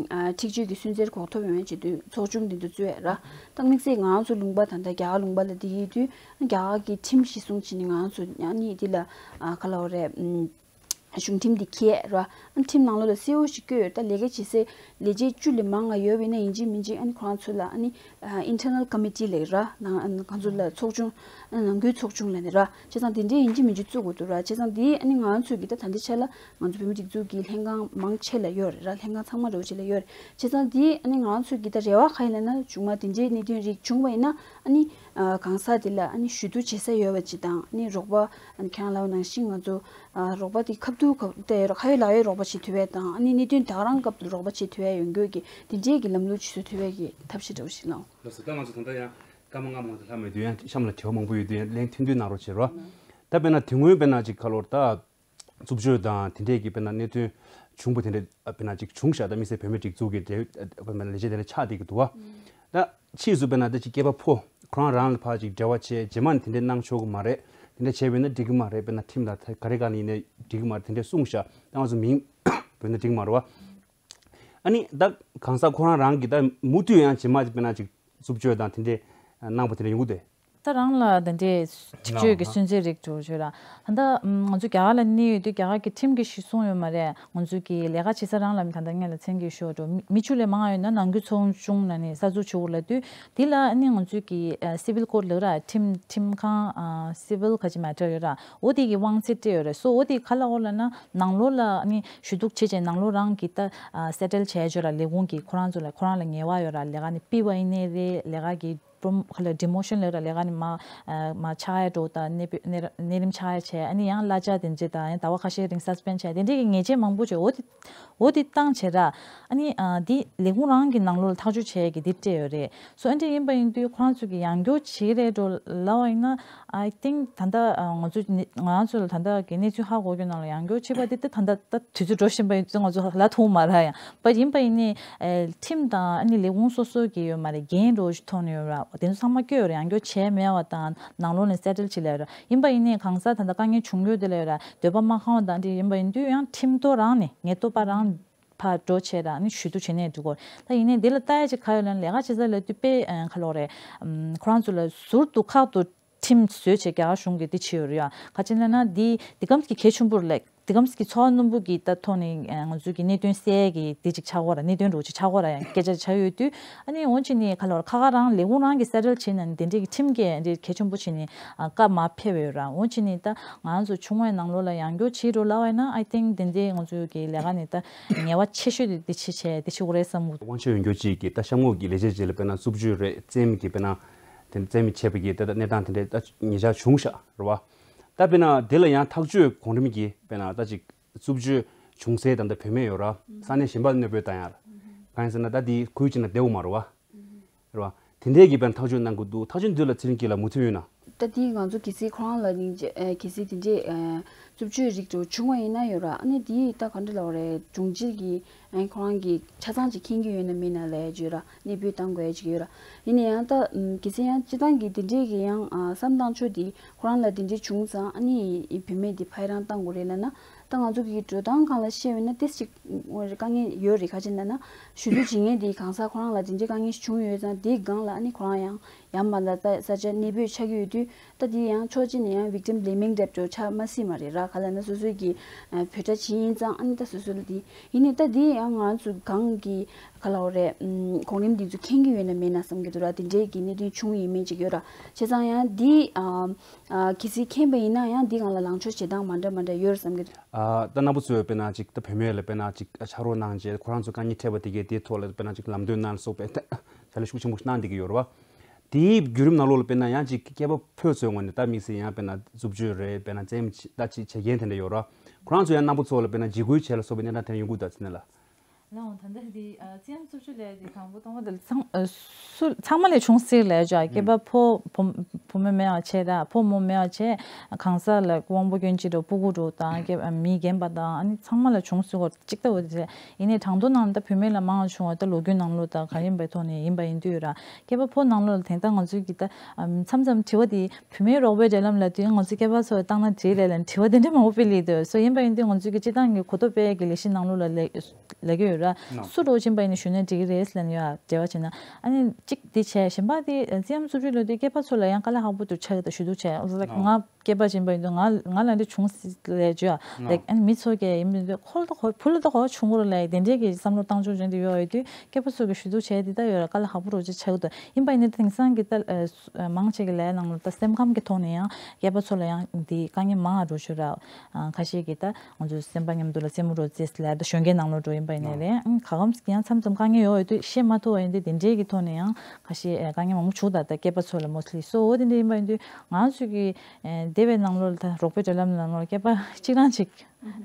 ཨ་འཁྲིག་སྤྱོད་ཀྱི་སུན་གཙེར་གོ་ཐོབ་ཡོང་ཡ་བྱེད་དུས་ཚོགས་ཆུང་འདི་ཚོ་བཙུགས་ཡ་ར། ད་དམིགས་བསལ་ང་ཚོ་ལུང་པ་ད་ལྟ་རྒྱ་གར་ལུང་པ་ལ་འདི་ཡིན་དུས་རྒྱ་གར་གྱི་ཁྲིམས་གཞི་བཟུང་བྱས་ནས་ང་ཚོ་ཨ་ནི་འདི་ལ་ཨ་ག་ལབ་དགོས་རེད། གཞུང་ཁྲིམས་འདི་འཁྱེར་ར། ཨ་ཁྲིམས་ནང་ལོགས་ལ་གསལ་བོ་ཞིག་བཀོད་ཡོད། ད་ལས་ཀ་བྱེད་སའི་ལས་བྱེད་བཅུ་ལས་མང་ང་ཡོད་པ་ཡིན་ན་ཡིན་གཅིག་མིན་གཅིག་ཨ་ནི་ཁོ་རང་ཚོ་ལ་ཨ་ནི་ཨ་internal committee ལབ་ར། ནང་ཨ་ནི་ཁོང་ཚོ་ལ་ཚོགས་ཆུང་ཨ་ནི་ནང་ཁུལ་ཚོགས་ཆུང་ལབ་ནས་ར། བྱས་ཙང་དེ་འདྲའི་ཡིན་གཅིག་མིན་གཅིག་བཙུགས་དགོས་འདུག་ར། བྱས་ཙང་འདི་ཨ་ནི་ང་རང་ཚོའི་གི་ད་ད་ལྟའི་ཆ་ལ་ང་ཚོ་བོད་མི་སྒྲིག་འཛུགས་ཀྱི་ལྷན་ཁང་མང་ཆེ་ལ་ཡོད་རེད་ར། ལྷན་ཁང་ཚང་མ་རེ་བ་ཆེ་ལ་ཡོད་རེད། བྱས་ཙང་འདི་ཨ་ནི་ང་རང་ཚོའི་གི་ད་རེ་བ་ག་ཡིན་ལབ་ན། བྱུང་བ་དེ་འདྲའི་གནད་དོན་རིགས་བྱུང་བ་ཡིན་ན་ཨ་ནི་ཨ་གང་ཟག་དེ་ལ་ཨ་ནི་ཞུ་གཏུག་བྱེད་ས་ཡོད་པ་ཅིག་དང་། ཨ་ནི་རོགས་པ་ཨ་ནི་ཁྱེད་རང་ལབ་པ་ནང་བཞིན་ང་ཚོ་ཨ་རོགས་པ་དེ་ཁ་ཐུག་ག་ད་ཡོད་ར། ག་ཡོད་ལ་ཡོད་རོགས་པ་བྱེད་ཐུབ་པ་དང་། ཨ་ནི་གནད་དོན་ད་ག་རང་སྐབས་དུ་རོགས་པ་བྱེད་ཐུབ་པ་ཡོང་རྒྱུ་གི་དེ་འདྲའི་གི་ལམ་ལུགས་ཅིག་བཟོ་ཐུབ་པ་གི་ཐབས་ཤེས་འདྲ་བོ་ཞིག་གནང་། ལགས་སོ། ད་ང་ཚོ་ད་ལྟ་ཡང་སྐར་མ་ལྔ་མང་དུ་ལྷག་མེད་དུས་ཡང་གཤམ་ལ་དྲི་བ་མང་པོ་ཡོད་དུས་ཡང་ལན་ཐུང་ཐུང་གནང་རོགས་བྱེད་རོགས། ད་དཔེར་ན་དེ་སྔོན་དཔེར་ན་ཅིག་ག་ལབ་དགོས་རེད། ད་རྩུབ་སྤྱོད་དང་དེ་འདྲས་ཀྱི་དཔེར་ན་གནད་དོན་བྱུང་པ་དེ་འདྲས་དཔེར་ན་ཅིག་བྱུང་ཤག་ད་དམིགས་བསལ་བོད་མི་སྒྲིག་འཛུགས་ཀྱི་འབྲེལ་དཔེར་ན་ལས་བྱེད་དེ་འདྲ་ཆགས་བསྡད་ཀྱི་འདུག་བ། ད་ཕྱིས་སུ་དཔེར་ན་ད་ཅིག་སྐྱེས་པ་ཕོ་ཁོ་རང་རང་ལ་ཕར་ཅིག་འབྲེལ་བ་བྱས། རྗེས་མ་ནས་དེ་འདྲས་གནང་ཆོག་གི་མ་རེད། དེ་འདྲས་བྱས་པ་ཡིན་ན་འགྲིག་གི་མ་རེད། དཔེར་ན་ཁྲིམས་ལ་ད་ག་རེ་ག་ནས་ཡིན་ནའི་འགྲིག་གི་མ་རེད། དེ་འདྲས་གསུངས་ཤག་ད་ང་ཚོ་མིང་འབོད་ན་འགྲིག་གི་མ་རེད་བ། ཨ་ནི་ད་གང་ཟག་ཁོ་རང་རང་གིས་ད་མུ་མཐུད་ཡང་རྗེས་མ་དཔེར་ན་ཅིག་རྩུབ་སྤྱོད་དང་དེ་འདྲས་གནང་པ་དེ་འདྲས་ཡོང་གི་འདུག་ད་རང་ལ་དེ་འདྲས་འཇིགས་སྤྱོད་ཀྱི་སུན་གཙེར་རིགས་འགྲོ་བརྗོད་ར། ད་ལྟ་ང་ཚོ་རྒྱ་གར་ལ་གནས་ཡོད་དུས་རྒྱ་གར་གྱི་ཁྲིམས་ཀྱིས་གཞི་བཟུང་ཡོད་མ་རེད། ང་ཚོ་གི་ལས་ཀ་བྱེད་ས་རང་ལ་ད་ལྟ་ངས་ལ་མཚན་གྱི་ཤོག་འགྲོ་མི་བཅུ་ལས་མང་ཡོད་ན་ནང་ཁུལ་ཚོགས་ཆུང་ནང་ནས་གསར་འཛུགས་བྱེད་དགོས་ལབ་དུས། དེ་ལ་ཨ་ནི་ང་ཚོས་ཀྱི་ཨ་civil court ལབ་ར། ཁྲིམས་ཁྲིམས་ཁང་ཨ་civil ག་ཅི་matter ཡོད་ར། འོ་དེ་གི་དབང་ཚད་སྤྲད་ཡོད་རེད། སོ་འོ་དེ་ག་ལ་འོ་ལབ་ན་ནང་ལོགས་ལ་ཨ་ནི་ཞུ་གཏུག་བྱེད་བྱས་ནང་ལོགས་རང་གི་ད་ཨ་settle བྱས་ཡོད་ར། ལས་ཁུངས་ཀྱི་ཁོ་རང་ཚོ་ལ་ཁོ་རང་ལ་ངལ་བ་ཡོད་ར། ལས་ཀ་ནས་ཕུད་པ་ཡིན་ནའི་རེད། ལས་ཀ་གི་prom- ག་ལ་demotion ལབ་ར། ལས་ཀ་ནས་མ་ཨ་མ་ཆགས་ཡ་འགྲོ་དང་། གནས་སྤོས་གནས་ར་གནས་རིམ་ཆགས་ཡ་བྱས། ཨ་ནི་ཡང་གླ་ཆ་དེ་འདྲས་དང་ཡང་ཟླ་བ་ཁ་ཤས་རིང་suspend བྱས། དེ་འདྲས་ཀྱི་ཉེས་ཆད་མང་པོ་བྱས། འོ་དེ་འོ་དེ་བཏང་བྱས་ར། ཨ་ནི་ཨ་འདི་ལས་ཁུངས་རང་གི་ནང་ལོགས་ལ་ཐག་གཅོད་བྱས་ཀྱི་འདི་སྤྲད་ཡོད་རེད། སོ་ཨ་འདྲས་ཡིན་པ་ཡིན་དུས་ཁོ་རང་ཚོ་གི་ཡང་བསྐྱར་བྱེད་རེད་འགྲོ་ལབ་པ་ཡིན་ན། I think ད་ལྟ་ཨ་ང་ཚོ་ནི་ང་རང་ཚོ་ལ་ད་ལྟ་གི་གནས་ཚུལ་ཧ་གོ་རྒྱུ་ནང་ལ་ཡང་བསྐྱར་བྱེད་པ་འདི་ད་ད་ལྟ་ད་དུས་ཚོད་འགྲོ་བཞིན་པ་ཡིན་ཙང་ང་ཚོ་ལབ་ཐུབ་མ་རེད། ཡང་བ་ཡིན་པ་ཡིན་ནའི་ཨ་ཁྲིམས་དང་ཨ་ནི་ལས་ཁུངས་སོ་སོ་གི་ཡོད་མ་རེད། འགན་འགྲོ་ཞིག་ཐོག་ནས་ཡོད་ར། དེ་ཚོ་ཚང་མ་བཀོད་ཡོད་རེད། ཡང་བསྐྱར་བྱས་མེད་པ་དང་ནང་ལོགས་ནས་settle བྱེད་ལབ་ཡོད་ར། ཡིན་པ་ཡིན་ནའི་གང་ཟག་ད་ལྟ་དཀའ་ངལ་བྱུང་ཡོད་དེ་ལབ་ཡོད་ར། འདོད་པ་མ་ཁེངས་པ་དང་དེ་ཡིན་པ་ཡིན་དུས་ཡང་ཁྲིམས་ཐོག་རང་ནས་ངེས་རྟོགས་པ་རང་ཕར་འགྲོ་བྱས་ར། ཨ་ནི་ཞུ་གཏུག་བྱེད་ནས་འགྲོ་དགོས། ད་ཡིན་ནའི་འདི་ལ་ལྟ་ཡ་ཅིག་ག་ཡོད་ལབ་ན། ལས་ཀ་བྱེད་ས་ལབ་དུས་དཔེ་ཨ་ག་ལབ་དགོས་རེད། ཨམ་ཁོ་རང་ཚོ་ལ་ཟུར་དུ་ཁག་ཏུ་ཁྲིམས་བཟོས་བྱས་རྒྱ་གར་གཞུང་གིས་འདི་བྱས་ཡོད་རེད་ཡ། ག་ཅི་ལབ་ན་འདི་འདི་གམ་གྱི་གལ་ཆེན་པོ་རེད། འདི་གམ་གྱི་ཚོར་བ་རྣོན་པོ་གི་ད་ཐོག་ནས་ཨ་ང་ཚོའི་གི་གནད་དོན་སེལ་གྱི་འདི་ཅིག་ཆགས་ཀྱི་ཡོད་ར། གནད་དོན་འདྲ་བོ་ཅིག་ཆགས་ཀྱི་ཡོད་ར། ཡང་སྐད་ཆ་ཆགས་ཡོད་དུས་ཨ་ནི་འོ་ཅི་ནི་ག་ལབ་དགོས་རེད། ཁ་ཁ་རང་ལས་ཁུངས་རང་གིས་settle བྱས་ན་ནི་དེ་འདྲའི་གི་ཁྲིམས་འགལ་འདི་གལ་ཆེན་པོ་བྱས་ནས་ཨ་བཀའ་མར་ཕེབས་ཡོད་ར། འོ་ཅི་ནི་ད་ང་རང་ཚོ་ཆུང་བའི་ནང་ལོགས་ལ་ཡང་བསྐྱར་བྱེད་རོགས་ལབ་པ་ཡིན་ན། I think དེ་འདྲའི་ང་ཚོའི་གི་ལས་ཀ་ནི་ད་ངལ་བ་ཆེ་ཤོས་དེ་འདི་བྱེད་བྱས་འདི་བྱེད་དགོས་རེད་བསམ་གྱི་འདུག་དབང་ཆ་ཡོད་རྒྱུ་གཅིག་གིས་ད་གཤམ་འོག་གི་ལས་བྱེད་ཅིག་ལ་དཔེར་ན་རྩུབ་སྤྱོད་རེད། བཙན་གྱིས་དཔེར་ན་དེ་བཙན་མི་བྱས་པ་གི་ད་ད་གནས་སྟངས་དེ་འདྲའི་ད་ཉེ་ཆར་བྱུང་ཤག་རེད་བ། ད་དཔེར་ན་དེ་ལ་ཡང་ཐག་གཅོད་གོང་རིམ་གྱིས་དཔེར་ན་ད་ཅིག་རྩུབ་སྤྱོད་བྱུང་སའི་ད་ལྟ་བུད་མེད་ཡོད་ར། ས་གནས་གཞན་པ་གནས་སྤོས་བཏང་ཡ་ར། གང་ཡིན་ཟེར་ན་ད་དེ་ཁུལ་གཅིག་ན་བསྡད་ཡོད་མ་རེད་བ། རེད་བ། དེ་འདྲའི་གི་དཔེར་ན་ཐག་གཅོད་གནང་དགོས་འདུག་ཐག་གཅོད་འདི་ལ་ཚེ་རིང་སྐྱིད་ལ་མོས་མཐུན་ཡོད་ན། ད་དེ་ང་ཚོ་གལ་སྲིད་ཁོ་རང་ལ་ནི་ཨ་གལ་སྲིད་དེ་འདྲའི་ཨ་རྩུབ་སྤྱོད་རིགས་འདྲ་བོ་བྱུང་བ་ཡིན་ན་ཡོད་ར། ཨ་ནི་དེ་ད་ག་འདྲ་ལབ་དགོས་རེད། དྲུང་ཆེ་གིས་ཨ་ཁོ་རང་གིས་ཆ་ཚང་ཅིག་མཁྱེན་གྱི་ཡོད་ན་མེད་ན་ལབ་ཡ་ཅིག་ཡོད་ར། གནས་སྤོས་བཏང་དགོས་ཡ་ཅིག་ཡོད་ར། ཡིན་ན་ཡང་ད་ཨམ་གལ་སྲིད་ཡང་སྤྱིར་བཏང་གི་དེ་འདྲའི་གི་ཡང་ཨ་བསམ་བཏང་ཕྱོགས་དེ་ཁོ་རང་ལ་དེ་འདྲའི་བྱུང་ཙང་ཨ་ནི་བུད་མེད་དེ་ཕར་རང་བཏང་དགོས་རེད་ལབ་ན། ད་ང་ཚོ་གི་འགྲོ་སྟངས་སྒང་ལ་བཤད་པ་ཡིན་ན་ཏོག་ཙམ་ཅིག་དཀའ་ངལ་ཡོད་རེད། ག་ཅི་ལབ་ན་ཞུ་གཏུག་བྱེད་མཁན་དེ་གང་ཟག་ཁོ་རང་ལ་དེ་འདྲའི་དཀའ་ངལ་ཞིག་བྱུང་ཡོད་ཙང་དེའི་སྒང་ལ་ཨ་ནི་ཁོ་རང་ཡང་ཡར་མར་ལ་ད་ས་ཆ་གནས་སྤོས་ཆགས་ཀྱི་ཡོད་དུས། ད་དེ་ཡང་ཕྱོགས་གཅིག་ནས་ཡང་victim blaming འདྲ་བོ་ཆགས་མ་སྲིད་མ་རེད་ར། ག་ལབ་ན་སོ་སོའི་གི་ཨ་བོད་ཁྲ་བྱིན་ཡིན་ཙང་ཨ་ནི་ད་སོ་སོ་ལ་དེ་ཡིན་ནི། ད་དེ་ཡང་ང་ཚོ་གང་གི་ག་ལབ་དགོས་རེད། ཨམ་གོང་རིམ་འདི་ཚོ་མཁྱེན་གྱི་ཡོད་ན་མེད་ན་བསམ་གྱི་འདུག་ར། དེ་འདྲའི་གི་གནད་དོན་བྱུང་ཡིན་མིན་ཅིག་ཡོད་ར། བྱས་ཙང་ཡང་འདི་ཨ་ཨ་གལ་སྲིད་མཁྱེན་པ་ཡིན་ན་ཡང་འདི་སྒང་ལ་ལངས་ཕྱོགས་བྱེད་སྟངས་མ་འདྲ་མ་འདྲ་ཡོད་རེད་བསམ་གྱི་འདུག་ཨ་ད་རྣམ་པ་ཚོས་དཔེར་ན་ཅིག་ད་བུད་མེད་ལ་དཔེར་ན་ཅིག་ཕྱག་རོགས་གནང་བྱས་ཁོ་རང་ཚོ་དཀའ་ངལ་འཕྲད་པ་དེ་གའི་དེའི་ཐོག་ལ་དཔེར་ན་ཅིག་ལམ་སྟོན་གནང་ལ་སོགས་པའི་བྱ་ལས་ཤུགས་ཆེན་པོ་ཞིག་གནང་བསྡད་ཀྱི་ཡོད་རེད་བ། དེའི་བརྒྱུད་རིམ་ནང་ལོགས་ལ་དཔེར་ན་ཡང་ཅིག་སྐྱེས་པ་ཕོ་ཚོའི་ངོས་ནས་ད་དམིགས་བསལ་ཡང་དཔེར་ན་རྩུབ་སྤྱོད་རེད། དཔེར་ན་བཙན་གྱིས་ད་ཅིག་བྱེད་མཁན་དེ་འདྲ་ཡོད་རེད་བ། ཁོ་རང་ཚོ་ཡང་རྣམ་པ་ཚོ་ལ་དཔེར་ན་འཇིགས་སྐུལ་བྱས་ལ་སོགས་པའི་གནས་སྟངས་དེ་འདྲ་ཡོང་གི་འདུག་ད་ཚེ་ནེ་ལགས། ལགས་འོང་། ད་ལྟ་དེ་ཨ་བཙན་གྱིས་རྩུབ་སྤྱོད་ལས་དེ་དང་པོ་དང་པོ་དེ་ཚང་ཨ་སུ་ཚང་མ་ལས་བྱུང་སྲིད་ལས་ཅག་སྐྱེས་པ་ཕོ་བུ་བུ་མོ་མེད་པ་བྱས་དང་། ཕོ་མོ་མེད་པ་བྱས། གང་ཟག་ལ་དབང་པོ་སྐྱོན་ཅན་འདྲ་བོ་སྤུ་གུ་འདྲ་བོ་དང་སྐྱེས་པ་མི་རྒན་པ་དང་ཨ་ནི་ཚང་མ་ལ་བྱུང་སྲིད་གོ་གཅིག་ལྟ་བུ་དེ་རེད། ཡིན་ནའི་གྲངས་ཐོ་ནང་ད་བུད་མེད་ལ་མང་བ་བྱུང་བ་ད་ལོ་རྒྱུས་ནང་ལོགས་ད་ག་ཡིན་པའི་ཐོག་ནས་ཡིན་པ་ཡིན་དུས་ར། སྐྱེས་པ་ཕོ་ནང་ལོགས་ལ་དེང་སང་ང་ཚོའི་གི་ད་ཨམ་མཚམས་མཚམས་དྲི་བ་དེ་བུད་མེད་རོགས་པའི་འབྲེལ་ལམ་ལབ་དུས་ང་ཚོའི་སྐྱེས་པ་ཚོ་བཏང་ན་འགྲིག་རེད་ལབ་དྲི་བ་དེ་འདྲ་མང་པོ་སྤེལ་ཡོད་དུས། སོ་ཡིན་པ་ཡིན་དུས་ང་ཚོའི་གི་སྤྱིར་བཏང་གི་གོ་རྟོགས་སྤེལ་ཡས་ཀྱི་ལས་གཞི་ནང་ལོགས་ལ་ལས་ལས་ཀྱི་ཡོད་རེད། ར། སུ་རོ་ཅིན་པ་ཡིན་ན་ཞུ་ན་འགྲིག་གི་རེད་ལབ་ནས་ཡ་འབྲེལ་བ་བྱས་ན། ཨ་ནི་གཅིག་འདི་བྱས་གཞན་པ་དེ་ཙི་ཡམ་སུ་ཕྲི་ལོ་དེ་སྐལ་པ་མཚོ་ལ་ཡང་དཀའ་ལས་ཁག་པོ་འདུག་ཆགས་ཀྱི་འདུག་ཞུ་གཏུག་བྱས་ལ་ང་སྐལ་པ་ཅིན་པ་ཡིན་དུས་ང་ང་ལ་འདི་བྱུང་སྲིད་ལས་བརྗོད་ལེགས་ཨ་ནི་མི་ཚོ་གས་ཡིན་མི་འདུག་ཁོ་ལ་ད་ཁོ་བུ་ལ་ད་ཁོ་ཆུང་ངུ་ར་ལས་དེ་འདྲས་ཀྱི་བསམ་བློ་བཏང་ཆོག་ཅན་དུ་ཡོད་ཡོད་དུས་སྐལ་པ་མཚོ་གི་ཞུ་གཏུག་བྱས་དེ་ད་ཡོད་ར་དཀའ་ལས་ཁག་པོ་རོ་ཅིག་ཆགས་ཀྱི་འདུག་ཡིན་པ་ཡིན་ན་དེང་སང་གི་ད་མང་ཆེ་གི་ལས་ནང་ལ་ད་སེམས་ཁམས་ཀྱི་ཐོག་ནས་ཡང་སྐལ་པ་མཚོ་ལ་ཡང་འདི་དཀའ་ངལ་མང་ང་རོ་ཆོད་ར། ཁ་ཤས་ཀྱི་ད། ང་ཚོའི་སེམས་པ་མཉམ་དུ་ལ་རྩེད་མོ་རོ་རྩེས་ལ་ད་གཞོན་སྐྱེས་ནང་ལོགས་འགྲོ་ཡིན་པ་ཡིན་ནའི་རེད། ཨང་ག་གམ་ཡང་མཚམས་མཚམས་དཀའ་ངལ་ཡོད་ཡོད་དུས་བཤད་མ་ཐུབ་པ་ཡིན་དུས་དེ་འདྲའི་གི་ཐོག་ནས་ཡང་ཁ་ཤས་དཀའ་ངལ་མང་པོ་བྱུང་ད་ད་སྐལ་པ་ཚོ་ལ་མོ་སི་ལི་སོ་འོ་དེ་འདྲ་ཡིན་པ་ཡིན་དུས་ང་ཚོ་གི་སྡེ་བའི་ནང་ལོགས་ལ་ད་རོགས་པའི་འབྲེལ་ལམ་ནང་ལོགས་སྐལ་པ་གཅིག་རང་གཅིག་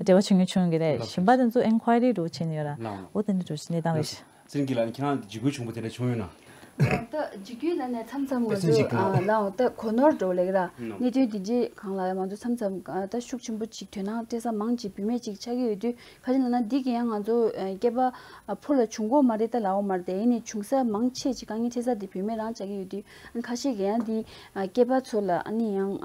འབྲེལ་བ་བྱུང་མྱོང་བྱུང་གི་རེད། གཞན་པ་དེ་ཚོ་ཨེན་ཁུ་ཨེ་རི་རོ་བྱས་ནས་ཡོད་ར། འོ་དེ་འདྲ་རོ་བྱས་གནས་སྟངས་རེད། ཚེ་རིང་སྐྱིད་ལགས་ཁྱེད་རང་འཇིགས་སྐུལ་བྱུང་པ་དེ་འདྲ་བྱུང་ཡོད་ན། ད་འཇིགས་སྐུལ་ལབ་ནས་མཚམས་མཚམས་ང་ཚོ་ཨ་ལའང་ད་གོ་ནོར་འགྲོ་ལེགས་ར། གནད་དོན་འདི་འདྲའི་སྒང་ལ་ང་ཚོ་མཚམས་མཚམས་ད་ཤུགས་ཆེན་པོ་ཅིག་དོ་སྣང་སྤྲད་ས་མང་ཅིག་བུད་མེད་ཅིག་ཆགས་ཀྱི་ཡོད་དུས་ག་རེ་ལབ་ན་འདི་གི་ཡང་ང་ཚོ་སྐྱེས་པ་ཕོ་ལ་བྱུང་གོ་མ་རེད་ད་ལའོ་མ་རེད་ད་ཡིན་ནའི་བྱུང་ས་མང་ཆེ་ཅིག་དཀའ་ངལ་འཕྲད་ས་འདི་བུད་མེད་རང་ཆགས་ཀྱི་ཡོད་དུས་ཁ་ཤས་ཀྱི་ཡང་འདི་སྐྱེས་པ་ཚོ་ལ་ཨ་ནི་ཡང་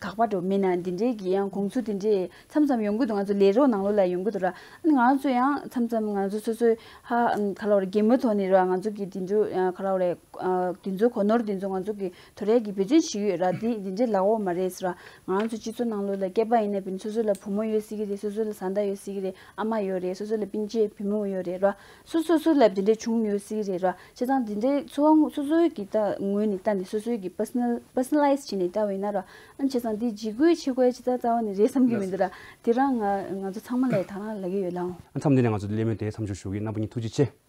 དགག་པ་འགྲོ་མེད་ན་འདི་འདྲའི་གི་ཡང་དགོངས་ཚུལ་འདི་འདྲའི་མཚམས་མཚམས་ཡོང་གི་འདུག་ང་ཚོ་ལས་རོགས་ནང་ལོགས་ལ་ཡོང་གི་འདུག་ར། ཨ་ནི་ང་ཚོ་ཡང་མཚམས་མཚམས་ང་ཚོ་སོ་སོའི་ཧ་ག་ལ་བ་རེད་གད་མོ་ཐོག་ནས་ར་ང་ཚོ་གི་དེ་ཚོ་ག་ལ་བ་རེད་དེ་ཚོ་གོ་ནོར་དེ་ཚོ་ང་ཚོ་གི་དོ་རས་ཀྱི་འབད་བརྩོན་བྱེད་ཀྱི་ཡོད་ར། དེ་དེ་འདྲའི་ལག་འོག་མ་རེད་ཟེར་ར། ང་ཚོ་སྤྱི་ཚོགས་ནང་ལོགས་ལ་སྐྱེས་པ་ཡིན་ན་བིན་སོ་སོ་ལ་བུ་མོ་ཡོད་སྲིད་ཀྱི་རེད། སོ་སོ་ལ་བཟའ་ཟླ་ཡོད་སྲིད་ཀྱི་རེད། ཨ་མ་ཡོད་རེད། སོ་སོ་ལ་སྤུན་མཆེད་བུ་མོ་ཡོད་རེད་ར། སོ་སོ་སོ་ལ་དེ་འདྲའི་བྱུང་ཡོད་སྲིད་ཀྱི་རེད་ར། བྱས་ཙང་དེ་འདྲའི་ཚོ་བ་སོ་སོའི་གི་ད་ངོས་ནས་ལྟ་ནས་སོ་སོའི་གི་པར་སོ་ནལ་པར་སོ་ནལ་ལའི་ཛི་བྱས་ནས་ལྟ་བ་ཡིན་ན་ར། ཨ་ནི་བྱས་ཙང་འདི་འཇིགས་སྐུལ་བྱེད་དགོས་ཅི་ད་རྩ་བ་ནས་རེད་བསམ་གྱི་མི་འདུག་ར། དེ་རང་ང་ང་ཚོ་ཚང་མ་ལ་ད་རང་ལབ་ཀྱི་ཡོད་ལགས། མཚམས་འདི་ནས་ང་ཚོ་གླེང་མོལ་དེ་མཚམས་འཇོག་ཞུ་གི་ཡིན། རྣམ་པ་གཉིས་ཐུགས་རྗེ་ཆེ།